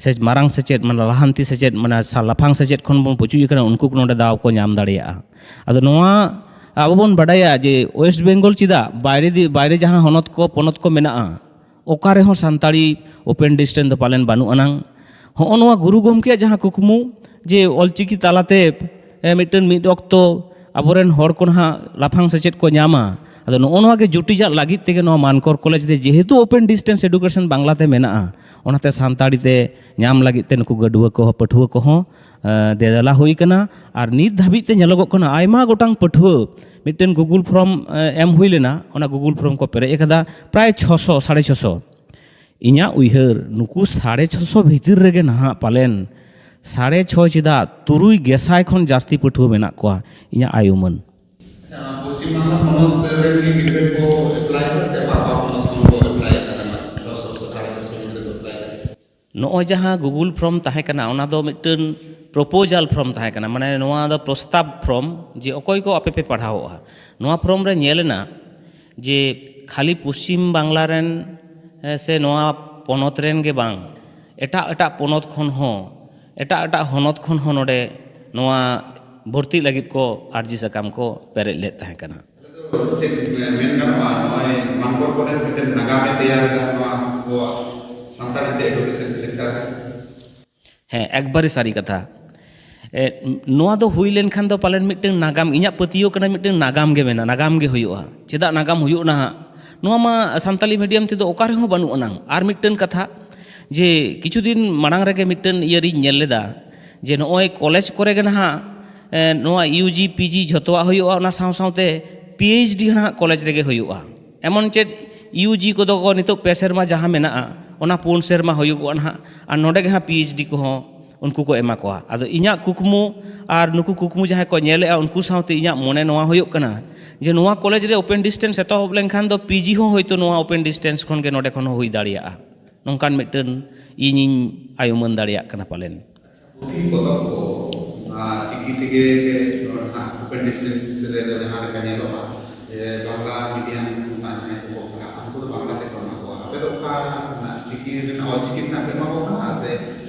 ᱥᱮ ᱢᱟᱨᱟᱝ ᱥᱮᱪᱮᱫ, ᱢᱟᱱᱮ ᱞᱟᱦᱟᱱᱛᱤ ᱥᱮᱪᱮᱫ, ᱢᱟᱱᱮ ᱥᱟ- ᱞᱟᱯᱷᱟᱝ ᱥᱮᱪᱮᱫ ᱠᱷᱚᱱ ᱵᱚᱱ ᱯᱩᱪᱩᱡ ᱟᱠᱟᱱᱟ, ᱩᱱᱠᱩ ᱠᱚ ᱱᱚᱰᱮ ᱫᱟᱣ ᱠᱚ ᱧᱟᱢ ᱫᱟᱲᱮᱭᱟᱜᱼᱟ᱾ ᱟᱫᱚ ᱱᱚᱣᱟ ᱟᱵᱚ ᱵᱚᱱ ᱵᱟᱰᱟᱭᱟ ᱡᱮ ᱳᱭᱮᱥᱴ ᱵᱮᱝᱜᱚᱞ ᱪᱮᱫᱟᱜ ᱵᱟᱭᱨᱮ ᱫᱤ- ᱵᱟᱭᱨᱮ ᱡᱟᱦᱟᱸ ᱦᱚᱱᱚᱛ ᱠᱚ, ᱯᱚᱱᱚᱛ ᱠᱚ ᱢᱮᱱᱟᱜᱼᱟ, ᱚᱠᱟ ᱨᱮᱦᱚᱸ ᱥᱟᱱᱛᱟᱲᱤ open distance ᱫᱚ ᱯᱟᱞᱮᱱ ᱵᱟᱹᱱᱩᱜ ᱟᱱᱟᱝ᱾ ᱦᱚᱸᱜᱼᱚ ᱱᱚᱣᱟ ᱜᱩᱨᱩ ᱜᱚᱢᱠᱮᱭᱟᱜ ᱡᱟᱦᱟᱸ ᱠᱩᱠᱢᱩ ᱡᱮ ᱚᱞᱪᱤᱠᱤ ᱛᱟᱞᱟᱛᱮ, ᱮ, ᱢᱤᱫᱴᱟᱝ ᱢᱤᱫ ᱚᱠᱛᱚ ᱟᱵᱚᱨᱮᱱ ᱦᱚᱲ ᱠᱚ ᱱᱟᱦᱟᱜ ᱞᱟᱯᱷᱟᱝ ᱥᱮᱪᱮᱫ ᱠᱚ ᱧᱟᱢᱟ, ᱟᱫᱚ ᱱᱚᱜᱼᱚ ᱱᱚᱣᱟ ᱜᱮ ᱡᱩᱴᱤᱡᱟᱜ ᱞᱟᱹᱜᱤᱫ ᱛᱮᱜᱮ ᱱᱚᱣᱟ ᱢᱟᱱᱠᱚᱨ ᱠᱚᱞᱮᱡᱽ ᱨᱮ ᱡᱮᱦᱮᱛᱩ open distance education ᱵᱟᱝᱞᱟᱛᱮ ᱢᱮᱱᱟᱜᱼᱟ, ᱚᱱᱟᱛᱮ ᱥᱟᱱᱛᱟᱲᱤ ᱛᱮ ᱧᱟᱢ ᱞᱟᱹᱜᱤᱫ ᱛᱮ ᱱᱩᱠᱩ ᱜᱟᱹᱰᱩᱣᱟᱹ ᱠᱚᱦᱚᱸ, ᱯᱟᱹᱴᱷᱩᱣᱟᱹ ᱠᱚᱦᱚᱸ, ᱮ, ᱫᱮᱞᱟ ᱦᱩᱭ ᱠᱟᱱᱟ᱾ ᱟᱨ ᱱᱤᱛ ᱫᱷᱟᱹᱵᱤᱡ ᱛᱮ ᱧᱮᱞᱚᱜᱚᱜ ᱠᱟᱱᱟ ᱟᱭᱢᱟ ᱜᱚᱴᱟᱝ ᱯᱟᱹᱴᱷᱩᱣᱟᱹ ᱢᱤᱫᱴᱮᱱ ᱜᱩᱜᱩᱞ ᱯᱷᱚᱨᱢ, ᱮ, ᱮᱢ ᱦᱩᱭ ᱞᱮᱱᱟ, ᱚᱱᱟ ᱜᱩᱜᱩᱞ ᱯᱷᱚᱨᱢ ᱠᱚ ᱯᱮᱨᱮᱡ ᱟᱠᱟᱫᱟ ᱯᱨᱟᱭ ᱪᱷᱚᱥᱚ, ᱥᱟᱲᱮ ᱪᱷᱚᱥᱚ᱾ ᱤᱧᱟᱹᱜ ᱩᱭᱦᱟᱹᱨ, ᱱᱩᱠᱩ ᱥᱟᱲᱮ ᱪᱷᱚᱥᱚ ᱵᱷᱤᱛᱤᱨ ᱨᱮᱜᱮ ᱱᱟᱦᱟᱜ ᱯᱟᱞᱮᱱ ᱥᱟᱲᱮ ᱪᱷᱚ ᱪᱮᱫᱟᱜ ᱛᱩᱨᱩᱭ ᱜᱮᱥᱟᱭ ᱠᱷᱚᱱ ᱡᱟᱹᱥᱛᱤ ᱯᱟᱹᱴᱷᱩᱣᱟᱹ ᱢᱮᱱᱟᱜ ᱠᱚᱣᱟ, ᱤᱧᱟᱹᱜ ᱟᱭ ᱩᱢᱟᱹᱱ᱾ ᱟᱪᱪᱷᱟ, ᱯᱚᱥᱪᱤᱢ ᱵᱟᱝᱞᱟ ᱯᱚᱱᱚᱛ ᱨᱮᱱ ᱜᱮ ᱜᱤᱫᱽᱨᱟᱹ ᱠᱚ ᱮᱯᱞᱟᱭ ᱮᱫᱟ ᱥᱮ ᱵᱟᱦᱨᱮ ᱯᱚᱱᱚᱛ ᱠᱷᱚᱱ ᱠᱚ ᱮᱯᱞᱟᱭ ᱮᱫᱟ? ᱱᱚᱣᱟ ᱪᱷᱚᱥᱚ ᱥᱮ ᱥᱟᱲᱮ ᱪᱷᱚᱥᱚ ᱜᱤᱫᱽᱨᱟᱹ ᱠᱚ ᱮᱯᱞᱟᱭ ᱮᱫᱟ? ᱱᱚᱜᱼᱚᱭ ᱡᱟᱦᱟᱸ ᱜᱩᱜᱩᱞ ᱯᱷᱚᱨᱢ ᱛᱟᱦᱮᱸ ᱠᱟᱱᱟ, ᱚᱱᱟ ᱫᱚ ᱢᱤᱫᱴᱟᱝ ᱯᱨᱚᱯᱳᱡᱟᱞ ᱯᱷᱚᱨᱢ ᱛᱟᱦᱮᱸ ᱠᱟᱱᱟ, ᱢᱟᱱᱮ ᱱᱚᱣᱟ ᱫᱚ ᱯᱨᱚᱥᱛᱟᱵ ᱯᱷᱚᱨᱢ, ᱡᱮ ᱚᱠᱚᱭ ᱠᱚ ᱟᱯᱮ ᱯᱮ ᱯᱟᱲᱦᱟᱣᱚᱜᱼᱟ᱾ ᱱᱚᱣᱟ ᱯᱷᱚᱨᱢ ᱨᱮ ᱧᱮᱞ ᱮᱱᱟ ᱡᱮ ᱠᱷᱟᱹᱞᱤ ᱯᱚᱥᱪᱤᱢ ᱵᱟᱝᱞᱟ ᱨᱮᱱ, ᱮ, ᱥᱮ ᱱᱚᱣᱟ ᱯᱚᱱᱚᱛ ᱨᱮᱱ ᱜᱮ ᱵᱟᱝ, ᱮᱴᱟᱜ ᱮᱴᱟᱜ ᱯᱚᱱᱚᱛ ᱠᱷᱚᱱ ᱦᱚᱸ, ᱮᱴᱟᱜ ᱮᱴᱟᱜ ᱦᱚᱱᱚᱛ ᱠᱷᱚᱱ ᱦᱚᱸ ᱱᱚᱰᱮ ᱱᱚᱣᱟ ᱵᱷᱚᱨᱛᱤᱜ ᱞᱟᱹᱜᱤᱫ ᱠᱚ ᱟᱨᱡᱤ ᱥᱟᱠᱟᱢ ᱠᱚ ᱯᱮᱨᱮᱡ ᱞᱮᱫ ᱛᱟᱦᱮᱸ ᱠᱟᱱᱟ᱾ ᱪᱮᱫ ᱢᱮᱱ ᱜᱟᱱᱚᱜᱼᱟ, ᱱᱚᱜᱼᱚᱭ ᱢᱟᱱᱠᱚᱨ ᱠᱚᱞᱮᱡᱽ ᱢᱤᱫᱴᱮᱱ ᱱᱟᱜᱟᱢᱮ ᱛᱮᱭᱟᱨ ᱮᱫᱟ ᱱᱚᱣᱟ ᱟᱵᱚᱣᱟᱜ ᱥᱟᱱᱛᱟᱲᱤ ᱛᱮ ᱮᱰᱩᱠᱮᱥᱚᱱ ᱥᱮᱠᱴᱟᱨ ᱨᱮ? ᱦᱮᱸ, ᱮᱠᱵᱟᱨᱮ ᱥᱟᱹᱨᱤ ᱠᱟᱛᱷᱟ᱾ ᱮ, ᱱᱚᱣᱟ ᱫᱚ ᱦᱩᱭ ᱞᱮᱱᱠᱷᱟᱱ ᱫᱚ ᱯᱟᱞᱮᱱ ᱢᱤᱫᱴᱟᱝ ᱱᱟᱜᱟᱢ, ᱤᱧᱟᱹᱜ ᱯᱟᱹᱛᱭᱟᱹᱣ ᱠᱟᱱᱟ, ᱢᱤᱫᱴᱟᱝ ᱱᱟᱜᱟᱢ ᱜᱮ ᱢᱮᱱᱟᱜᱼᱟ, ᱱᱟᱜᱟᱢ ᱜᱮ ᱦᱩᱭᱩᱜᱼᱟ᱾ ᱪᱮᱫᱟᱜ ᱱᱟᱜᱟᱢ ᱦᱩᱭᱩᱜᱼᱟ ᱱᱟᱦᱟᱜ? ᱱᱚᱣᱟ ᱢᱟ ᱥᱟᱱᱛᱟᱞᱤ ᱢᱤᱰᱤᱭᱟᱢ ᱛᱮᱫᱚ ᱚᱠᱟ ᱨᱮᱦᱚᱸ ᱵᱟᱹᱱᱩᱜ ᱟᱱᱟᱝ᱾ ᱟᱨ ᱢᱤᱫᱴᱟᱝ ᱠᱟᱛᱷᱟ, ᱡᱮ ᱠᱤᱪᱷᱩ ᱫᱤᱱ ᱢᱟᱲᱟᱝ ᱨᱮᱜᱮ ᱢᱤᱫᱴᱟᱝ ᱤᱭᱟᱹ ᱨᱤᱧ ᱧᱮᱞ ᱞᱮᱫᱟ ᱡᱮ ᱱᱚᱜᱼᱚᱭ ᱠᱚᱞᱮᱡᱽ ᱠᱚᱨᱮ ᱜᱮ ᱱᱟᱦᱟᱜ, ᱮ, ᱱᱚᱣᱟ ᱭᱩ ᱡᱤ, ᱯᱤ ᱡᱤ ᱡᱷᱚᱛᱚᱣᱟᱜ ᱦᱩᱭᱩᱜᱼᱟ, ᱚᱱᱟ ᱥᱟᱶ ᱥᱟᱶᱛᱮ ᱯᱤ ᱮᱭᱤᱪ ᱰᱤ ᱱᱟᱦᱟᱜ ᱠᱚᱞᱮᱡᱽ ᱨᱮᱜᱮ ᱦᱩᱭᱩᱜᱼᱟ᱾ ᱮᱢᱚᱱ ᱪᱮᱫ ᱭᱩ ᱡᱤ ᱠᱚᱫᱚ ᱠᱚ ᱱᱤᱛᱚᱜ ᱯᱮ ᱥᱮᱨᱢᱟ ᱡᱟᱦᱟᱸ ᱢᱮᱱᱟᱜᱼᱟ, ᱚᱱᱟ ᱯᱩᱱ ᱥᱮᱨᱢᱟ ᱦᱩᱭᱩᱜᱚᱜᱼᱟ ᱱᱟᱦᱟᱜ, ᱟᱨ ᱱᱚᱰᱮ ᱜᱮ ᱦᱟᱸᱜ ᱯᱤ ᱮᱭᱤᱪ ᱰᱤ ᱠᱚᱦᱚᱸ ᱩᱱᱠᱩ ᱠᱚ ᱮᱢᱟ ᱠᱚᱣᱟ᱾ ᱟᱫᱚ ᱤᱧᱟᱹᱜ ᱠᱩᱠᱢᱩ ᱟᱨ ᱱᱩᱠᱩ ᱠᱩᱠᱢᱩ ᱡᱟᱦᱟᱸᱭ ᱠᱚ ᱧᱮᱞᱮᱜᱼᱟ, ᱩᱱᱠᱩ ᱥᱟᱶᱛᱮ ᱤᱧᱟᱹᱜ ᱢᱚᱱᱮ ᱱᱚᱣᱟ ᱦᱩᱭᱩᱜ ᱠᱟᱱᱟ ᱡᱮ ᱱᱚᱣᱟ ᱠᱚᱞᱮᱡᱽ ᱨᱮ ᱳᱯᱮᱱ ᱰᱤᱥᱴᱮᱱᱥ ᱮᱛᱚᱦᱚᱵ ᱞᱮᱱᱠᱷᱟᱱ ᱫᱚ ᱯᱤ ᱡᱤ ᱦᱚᱸ ᱦᱳᱭᱛᱳ ᱱᱚᱣᱟ ᱳᱯᱮᱱ ᱰᱤᱥᱴᱮᱱᱥ ᱠᱷᱚᱱ ᱜᱮ ᱱᱚᱰᱮ ᱠᱷᱚᱱ ᱦᱚᱸ ᱦᱩᱭ ᱫᱟᱲᱮᱭᱟᱜᱼᱟ, ᱱᱚᱝᱠᱟᱱ ᱢᱤᱫᱴᱟᱹᱱ ᱤᱧᱤᱧ ᱟᱭ ᱩᱢᱟᱹᱱ ᱫᱟᱲᱮᱭᱟᱜ ᱠᱟᱱᱟ ᱯᱟᱞᱮᱱ᱾ ᱯᱩᱛᱷᱤ ᱯᱚᱛᱚᱵ ᱠᱚ ᱱᱚᱣᱟ ᱪᱤᱠᱤ ᱛᱮᱜᱮ ᱱᱚᱰᱮ ᱦᱟᱸᱜ ᱳᱯᱮᱱ ᱰᱤᱥᱴᱮᱱᱥ ᱨᱮᱫᱚ ᱡᱟᱦᱟᱸ ᱞᱮᱠᱟ ᱧᱮᱞᱚᱜᱼᱟ, ᱵᱟᱝᱞᱟ ᱢᱤᱰᱤᱭᱟᱢ ᱨᱮᱱᱟᱜ ᱡᱟᱦᱟᱸᱭ ᱠᱚᱠᱚ ᱯᱟᱲᱦᱟᱜᱼᱟ, ᱩᱱᱠᱩ ᱫᱚ ᱵᱟᱝᱞᱟ ᱛᱮᱠᱚ ᱮᱢᱟ ᱠᱚᱣᱟ᱾ ᱟᱯᱮ ᱫᱚ ᱚᱠᱟ ᱨᱮᱱᱟᱜ ᱪᱤᱠᱤ ᱨᱮᱱᱟᱜ, ᱚᱞᱪᱤᱠᱤ ᱨᱮᱱᱟᱜ ᱯᱮ ᱮᱢᱟ ᱠᱚ ᱠᱟᱱᱟ ᱥᱮ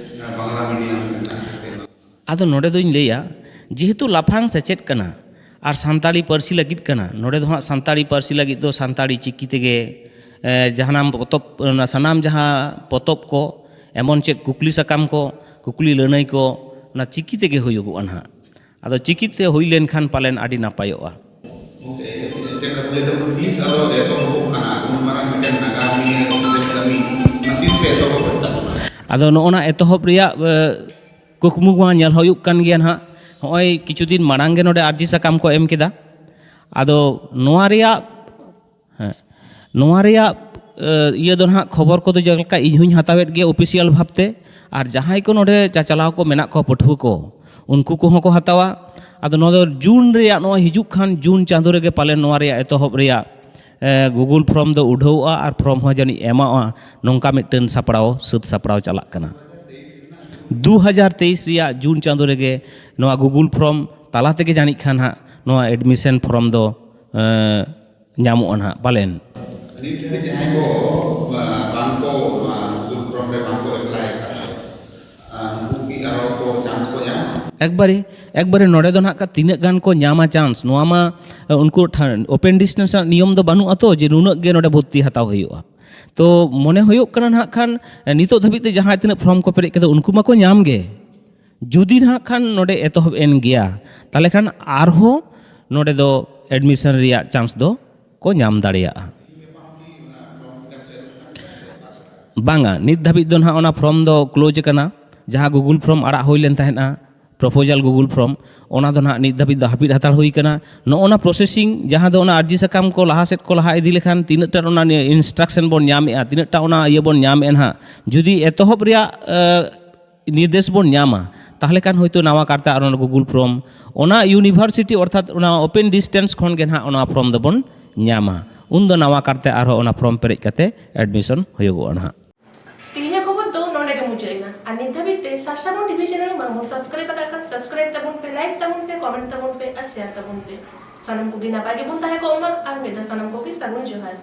ᱵᱟᱝᱞᱟ ᱢᱤᱰᱤᱭᱟᱢ ᱨᱮᱱᱟᱜ ᱯᱮ ᱮᱢᱟ ᱠᱚ ᱠᱟᱱᱟ? ᱟᱫᱚ ᱱᱚᱰᱮ ᱫᱚᱧ ᱞᱟᱹᱭᱟ, ᱡᱮᱦᱮᱛᱩ ᱞᱟᱯᱷᱟᱝ ᱥᱮᱪᱮᱫ ᱠᱟᱱᱟ ᱟᱨ ᱥᱟᱱᱛᱟᱲᱤ ᱯᱟᱹᱨᱥᱤ ᱞᱟᱹᱜᱤᱫ ᱠᱟᱱᱟ, ᱱᱚᱰᱮ ᱫᱚ ᱦᱟᱸᱜ ᱥᱟᱱᱛᱟᱲᱤ ᱯᱟᱹᱨᱥᱤ ᱞᱟᱹᱜᱤᱫ ᱫᱚ ᱥᱟᱱᱛᱟᱲᱤ ᱪᱤᱠᱤ ᱛᱮᱜᱮ, ᱮ, ᱡᱟᱦᱟᱱᱟᱢ ᱯᱚᱛᱚᱵ, ᱚᱱᱟ ᱥᱟᱱᱟᱢ ᱡᱟᱦᱟᱸ ᱯᱚᱛᱚᱵ ᱠᱚ, ᱮᱢᱚᱱ ᱪᱮᱫ ᱠᱩᱠᱞᱤ ᱥᱟᱠᱟᱢ ᱠᱚ, ᱠᱩᱠᱞᱤ ᱞᱟᱹᱱᱟᱹᱭ ᱠᱚ, ᱚᱱᱟ ᱪᱤᱠᱤ ᱛᱮᱜᱮ ᱦᱩᱭᱩᱜᱚᱜᱼᱟ ᱱᱟᱦᱟᱜ᱾ ᱟᱫᱚ ᱪᱤᱠᱤ ᱛᱮ ᱦᱩᱭ ᱞᱮᱱᱠᱷᱟᱱ ᱯᱟᱞᱮᱱ ᱟᱹᱰᱤ ᱱᱟᱯᱟᱭᱚᱜᱼᱟ᱾ ᱜᱚᱢᱠᱮ, ᱢᱤᱫᱴᱮᱱ ᱠᱟᱛᱷᱟ ᱞᱟᱹᱭ ᱛᱟᱵᱚᱱ, ᱛᱤᱥ ᱟᱫᱚ ᱮᱛᱚᱦᱚᱵᱚᱜ ᱠᱟᱱᱟ ᱩᱱ ᱢᱟᱨᱟᱝ ᱢᱤᱫᱴᱮᱱ ᱱᱟᱜᱟᱢᱤᱭᱟᱹ ᱢᱤᱫᱴᱮᱱ ᱠᱟᱹᱢᱤ? ᱚᱱᱟ ᱛᱤᱥ ᱯᱮ ᱮᱛᱚᱦᱚᱵ ᱮᱫ ᱛᱟᱵᱚᱱᱟ? ᱟᱫᱚ ᱱᱚᱜᱼᱚ ᱱᱟ ᱮᱛᱚᱦᱚᱵ ᱨᱮᱭᱟᱜ, ᱮ, ᱠᱩᱠᱢᱩ ᱢᱟ ᱧᱮᱞ ᱦᱩᱭᱩᱜ ᱠᱟᱱ ᱜᱮᱭᱟ ᱱᱟᱦᱟᱜ᱾ ᱦᱚᱸᱜᱼᱚᱭ ᱠᱤᱪᱷᱩ ᱫᱤᱱ ᱢᱟᱲᱟᱝ ᱜᱮ ᱱᱚᱰᱮ ᱟᱨᱡᱤ ᱥᱟᱠᱟᱢ ᱠᱚ ᱮᱢ ᱠᱮᱫᱟ᱾ ᱟᱫᱚ ᱱᱚᱣᱟ ᱨᱮᱭᱟᱜ, ᱦᱮᱸ, ᱱᱚᱣᱟ ᱨᱮᱭᱟᱜ, ᱮ, ᱤᱭᱟᱹ ᱫᱚ ᱱᱟᱦᱟᱜ, ᱠᱷᱚᱵᱚᱨ ᱠᱚᱫᱚ ᱡᱮᱞᱮᱠᱟ ᱤᱧ ᱦᱚᱧ ᱦᱟᱛᱟᱣᱮᱫ ᱜᱮᱭᱟ ᱚᱯᱷᱤᱥᱤᱭᱟᱞ ᱵᱷᱟᱵᱽᱛᱮ, ᱟᱨ ᱡᱟᱦᱟᱸᱭ ᱠᱚ ᱱᱚᱰᱮ ᱪᱟᱪᱟᱞᱟᱣ ᱠᱚ ᱢᱮᱱᱟᱜ ᱠᱚᱣᱟ, ᱯᱟᱹᱴᱷᱩᱣᱟᱹ ᱠᱚ, ᱩᱱᱠᱩ ᱠᱚᱦᱚᱸ ᱠᱚ ᱦᱟᱛᱟᱣᱟ᱾ ᱟᱫᱚ ᱱᱚᱣᱟ ᱫᱚ ᱡᱩᱱ ᱨᱮᱭᱟᱜ, ᱱᱚᱣᱟ ᱦᱤᱡᱩᱜ ᱠᱷᱟᱱ ᱡᱩᱱ ᱪᱟᱸᱫᱳ ᱨᱮᱜᱮ ᱯᱟᱞᱮᱱ ᱱᱚᱣᱟ ᱨᱮᱭᱟᱜ ᱮᱛᱚᱦᱚᱵ ᱨᱮᱭᱟᱜ, ᱮ, ᱜᱩᱜᱩᱞ ᱯᱷᱨᱚᱢ ᱫᱚ ᱩᱰᱷᱟᱹᱣᱚᱜᱼᱟ ᱟᱨ ᱯᱷᱨᱚᱢ ᱦᱚᱸ ᱡᱟᱹᱱᱤᱡ ᱮᱢᱚᱜᱼᱟ, ᱱᱚᱝᱠᱟ ᱢᱤᱫᱴᱟᱹᱱ ᱥᱟᱯᱲᱟᱣ, ᱥᱟᱹᱛ ᱥᱟᱯᱲᱟᱣ ᱪᱟᱞᱟᱜ ᱠᱟᱱᱟ᱾ ᱫᱩ ᱦᱟᱡᱟᱨ ᱛᱮᱭᱤᱥ ᱨᱮᱭᱟᱜ ᱡᱩᱱ ᱪᱟᱸᱫᱳ ᱨᱮᱜᱮ ᱱᱚᱣᱟ ᱜᱩᱜᱩᱞ ᱯᱷᱨᱚᱢ ᱛᱟᱞᱟ ᱛᱮᱜᱮ ᱡᱟᱹᱱᱤᱡ ᱠᱷᱟᱱ ᱦᱟᱸᱜ ᱱᱚᱣᱟ ᱮᱰᱢᱤᱥᱚᱱ ᱯᱷᱨᱚᱢ ᱫᱚ, ᱮ, ᱧᱟᱢᱚᱜᱼᱟ ᱱᱟᱦᱟᱜ ᱯᱟᱞᱮᱱ᱾ ᱱᱤᱛ ᱫᱷᱟᱹᱵᱤᱡ ᱡᱟᱦᱟᱸᱭ ᱠᱚ, ᱟ, ᱵᱟᱝ ᱠᱚ, ᱱᱚᱣᱟ ᱜᱩᱜᱩᱞ ᱯᱷᱨᱚᱢ ᱨᱮ ᱵᱟᱝ ᱠᱚ ᱮᱯᱞᱟᱭ ᱟᱠᱟᱫ, ᱟ, ᱩᱱᱠᱩ ᱠᱤ ᱟᱨᱚ ᱠᱚ ᱪᱟᱱᱥ ᱠᱚ ᱧᱟᱢᱟ? ᱮᱠᱵᱟᱨᱮ, ᱮᱠᱵᱟᱨᱮ ᱱᱚᱰᱮ ᱫᱚ ᱱᱟᱦᱟᱜ ᱠᱟ-, ᱛᱤᱱᱟᱹᱜ ᱜᱟᱱ ᱠᱚ ᱧᱟᱢᱟ ᱪᱟᱱᱥ, ᱱᱚᱣᱟ ᱢᱟ, ᱟ, ᱩᱱᱠᱩ ᱴᱷᱟ-, ᱳᱯᱮᱱ ᱰᱤᱥᱴᱮᱱᱥ ᱨᱮᱱᱟᱜ ᱱᱤᱭᱚᱢ ᱫᱚ ᱵᱟᱹᱱᱩᱜᱼᱟ ᱛᱚ, ᱡᱮ ᱱᱩᱱᱟᱹᱜ ᱜᱮ ᱱᱚᱰᱮ ᱵᱷᱚᱨᱛᱤ ᱦᱟᱛᱟᱣ ᱦᱩᱭᱩᱜᱼᱟ᱾ ᱛᱚ ᱢᱚᱱᱮ ᱦᱩᱭᱩᱜ ᱠᱟᱱᱟ ᱱᱟᱦᱟᱜ ᱠᱷᱟᱱ, ᱮ, ᱱᱤᱛᱚᱜ ᱫᱷᱟᱹᱵᱤᱡ ᱛᱮ ᱡᱟᱦᱟᱸᱭ ᱛᱤᱱᱟᱹᱜ ᱯᱷᱨᱚᱢ ᱠᱚ ᱯᱮᱨᱮᱡ ᱠᱮᱫᱟ, ᱩᱱᱠᱩ ᱢᱟᱠᱚ ᱧᱟᱢ ᱜᱮ᱾ ᱡᱩᱫᱤ ᱱᱟᱦᱟᱜ ᱠᱷᱟᱱ ᱱᱚᱰᱮ ᱮᱛᱚᱦᱚᱵ ᱮᱱ ᱜᱮᱭᱟ, ᱛᱟᱦᱚᱞᱮ ᱠᱷᱟᱱ ᱟᱨᱦᱚᱸ ᱱᱚᱰᱮ ᱫᱚ ᱮᱰᱢᱤᱥᱚᱱ ᱨᱮᱭᱟᱜ ᱪᱟᱱᱥ ᱫᱚ ᱠᱚ ᱧᱟᱢ ᱫᱟᱲᱮᱭᱟᱜᱼᱟ᱾ ᱵᱟᱝᱟ, ᱱᱤᱛ ᱫᱷᱟᱹᱵᱤᱡ ᱫᱚ ᱱᱟᱦᱟᱜ ᱚᱱᱟ ᱯᱷᱨᱚᱢ ᱫᱚ ᱠᱞᱳᱡᱽ ᱟᱠᱟᱱᱟ᱾ ᱡᱟᱦᱟᱸ ᱜᱩᱜᱩᱞ ᱯᱷᱨᱚᱢ ᱟᱲᱟᱜ ᱦᱩᱭ ᱞᱮᱱ ᱛᱟᱦᱮᱸᱫᱼᱟ, ᱯᱨᱚᱯᱳᱡᱟᱞ ᱜᱩᱜᱩᱞ ᱯᱷᱨᱚᱢ, ᱚᱱᱟ ᱫᱚ ᱱᱟᱦᱟᱜ ᱱᱤᱛ ᱫᱷᱟᱹᱵᱤᱡ ᱫᱚ ᱦᱟᱹᱯᱤᱫ ᱦᱟᱛᱟᱲ ᱦᱩᱭ ᱟᱠᱟᱱᱟ᱾ ᱱᱚᱜᱼᱚ ᱱᱟ ᱯᱨᱚᱥᱮᱥᱤᱝ, ᱡᱟᱦᱟᱸ ᱫᱚ ᱚᱱᱟ ᱟᱨᱡᱤ ᱥᱟᱠᱟᱢ ᱠᱚ ᱞᱟᱦᱟ ᱥᱮᱫ ᱠᱚ ᱞᱟᱦᱟ ᱤᱫᱤ ᱞᱮᱠᱷᱟᱱ ᱛᱤᱱᱟᱹᱜ ᱴᱟ ᱚᱱᱟ ᱤᱱᱥᱴᱨᱟᱠᱥᱚᱱ ᱵᱚᱱ ᱧᱟᱢᱮᱫᱼᱟ, ᱛᱤᱱᱟᱹᱜ ᱴᱟ ᱚᱱᱟ ᱤᱭᱟᱹ ᱵᱚᱱ ᱧᱟᱢᱮᱫᱼᱟ ᱱᱟᱦᱟᱜ, ᱡᱩᱫᱤ ᱮᱛᱚᱦᱚᱵ ᱨᱮᱭᱟᱜ, ᱮ, ᱱᱤᱨᱫᱮᱥ ᱵᱚᱱ ᱧᱟᱢᱟ, ᱛᱟᱦᱚᱞᱮ ᱠᱷᱟᱱ ᱦᱚᱭᱛᱳ ᱱᱟᱣᱟ ᱠᱟᱨᱛᱮ ᱟᱨ ᱚᱱᱟ ᱜᱩᱜᱩᱞ ᱯᱷᱨᱚᱢ, ᱚᱱᱟ ᱤᱭᱩᱱᱤᱵᱷᱟᱨᱥᱤᱴᱤ ᱚᱨᱛᱷᱟᱛ ᱚᱱᱟ ᱳᱯᱮᱱ ᱰᱤᱥᱴᱮᱱᱥ ᱠᱷᱚᱱ ᱜᱮ ᱱᱟᱦᱟᱜ ᱚᱱᱟ ᱯᱷᱨᱚᱢ ᱫᱚᱵᱚᱱ ᱧᱟᱢᱟ᱾ ᱩᱱᱫᱚ ᱱᱟᱣᱟ ᱠᱟᱨᱛᱮ ᱟᱨᱦᱚᱸ ᱚᱱᱟ ᱯᱷᱨᱚᱢ ᱯᱮᱨᱮᱡ ᱠᱟᱛᱮ ᱮᱰᱢᱤᱥᱚᱱ ᱦᱩᱭᱩᱜᱚᱜᱼᱟ ᱱᱟᱦᱟᱜ᱾ ᱛᱮᱦᱮᱧᱟᱜ ᱠᱷᱚᱵᱚᱨ ᱫᱚ ᱱᱚᱰᱮ ᱜᱮ ᱢᱩᱪᱟᱹᱫ ᱮᱱᱟ᱾ ᱟᱨ ᱱᱤᱛ ᱫᱷᱟᱹᱵᱤᱡ ᱛᱮ ᱥᱟᱨᱥᱟᱜᱚᱱ ᱴᱤᱵᱷᱤ ᱪᱮᱱᱮᱞ ᱵᱟᱝᱵᱚᱱ ᱥᱟᱵᱥᱠᱨᱟᱭᱤᱵ ᱟᱠᱟᱫ ᱠᱷᱟᱱ ᱥᱟᱵᱥᱠᱨᱟᱭᱤᱵ ᱛᱟᱵᱚᱱ ᱯᱮ, ᱞᱟᱭᱤᱠ ᱛᱟᱵᱚᱱ ᱯᱮ, ᱠᱚᱢᱮᱱᱴ ᱛᱟᱵᱚᱱ ᱯᱮ ᱟᱨ ᱥᱮᱭᱟᱨ ᱛᱟᱵᱚᱱ ᱯᱮ᱾ ᱥᱟᱱᱟᱢ ᱠᱚᱜᱮ ᱱᱟᱯᱟᱭ ᱜᱮᱵᱚᱱ ᱛᱟᱦᱮᱸ ᱠᱚᱜ ᱢᱟ᱾ ᱟᱨ ᱢᱤᱫ ᱫᱷᱟᱣ ᱥᱟᱱᱟᱢ ᱠᱚᱜᱮ ᱥᱟᱹᱜᱩᱱ ᱡᱚᱦᱟᱨ᱾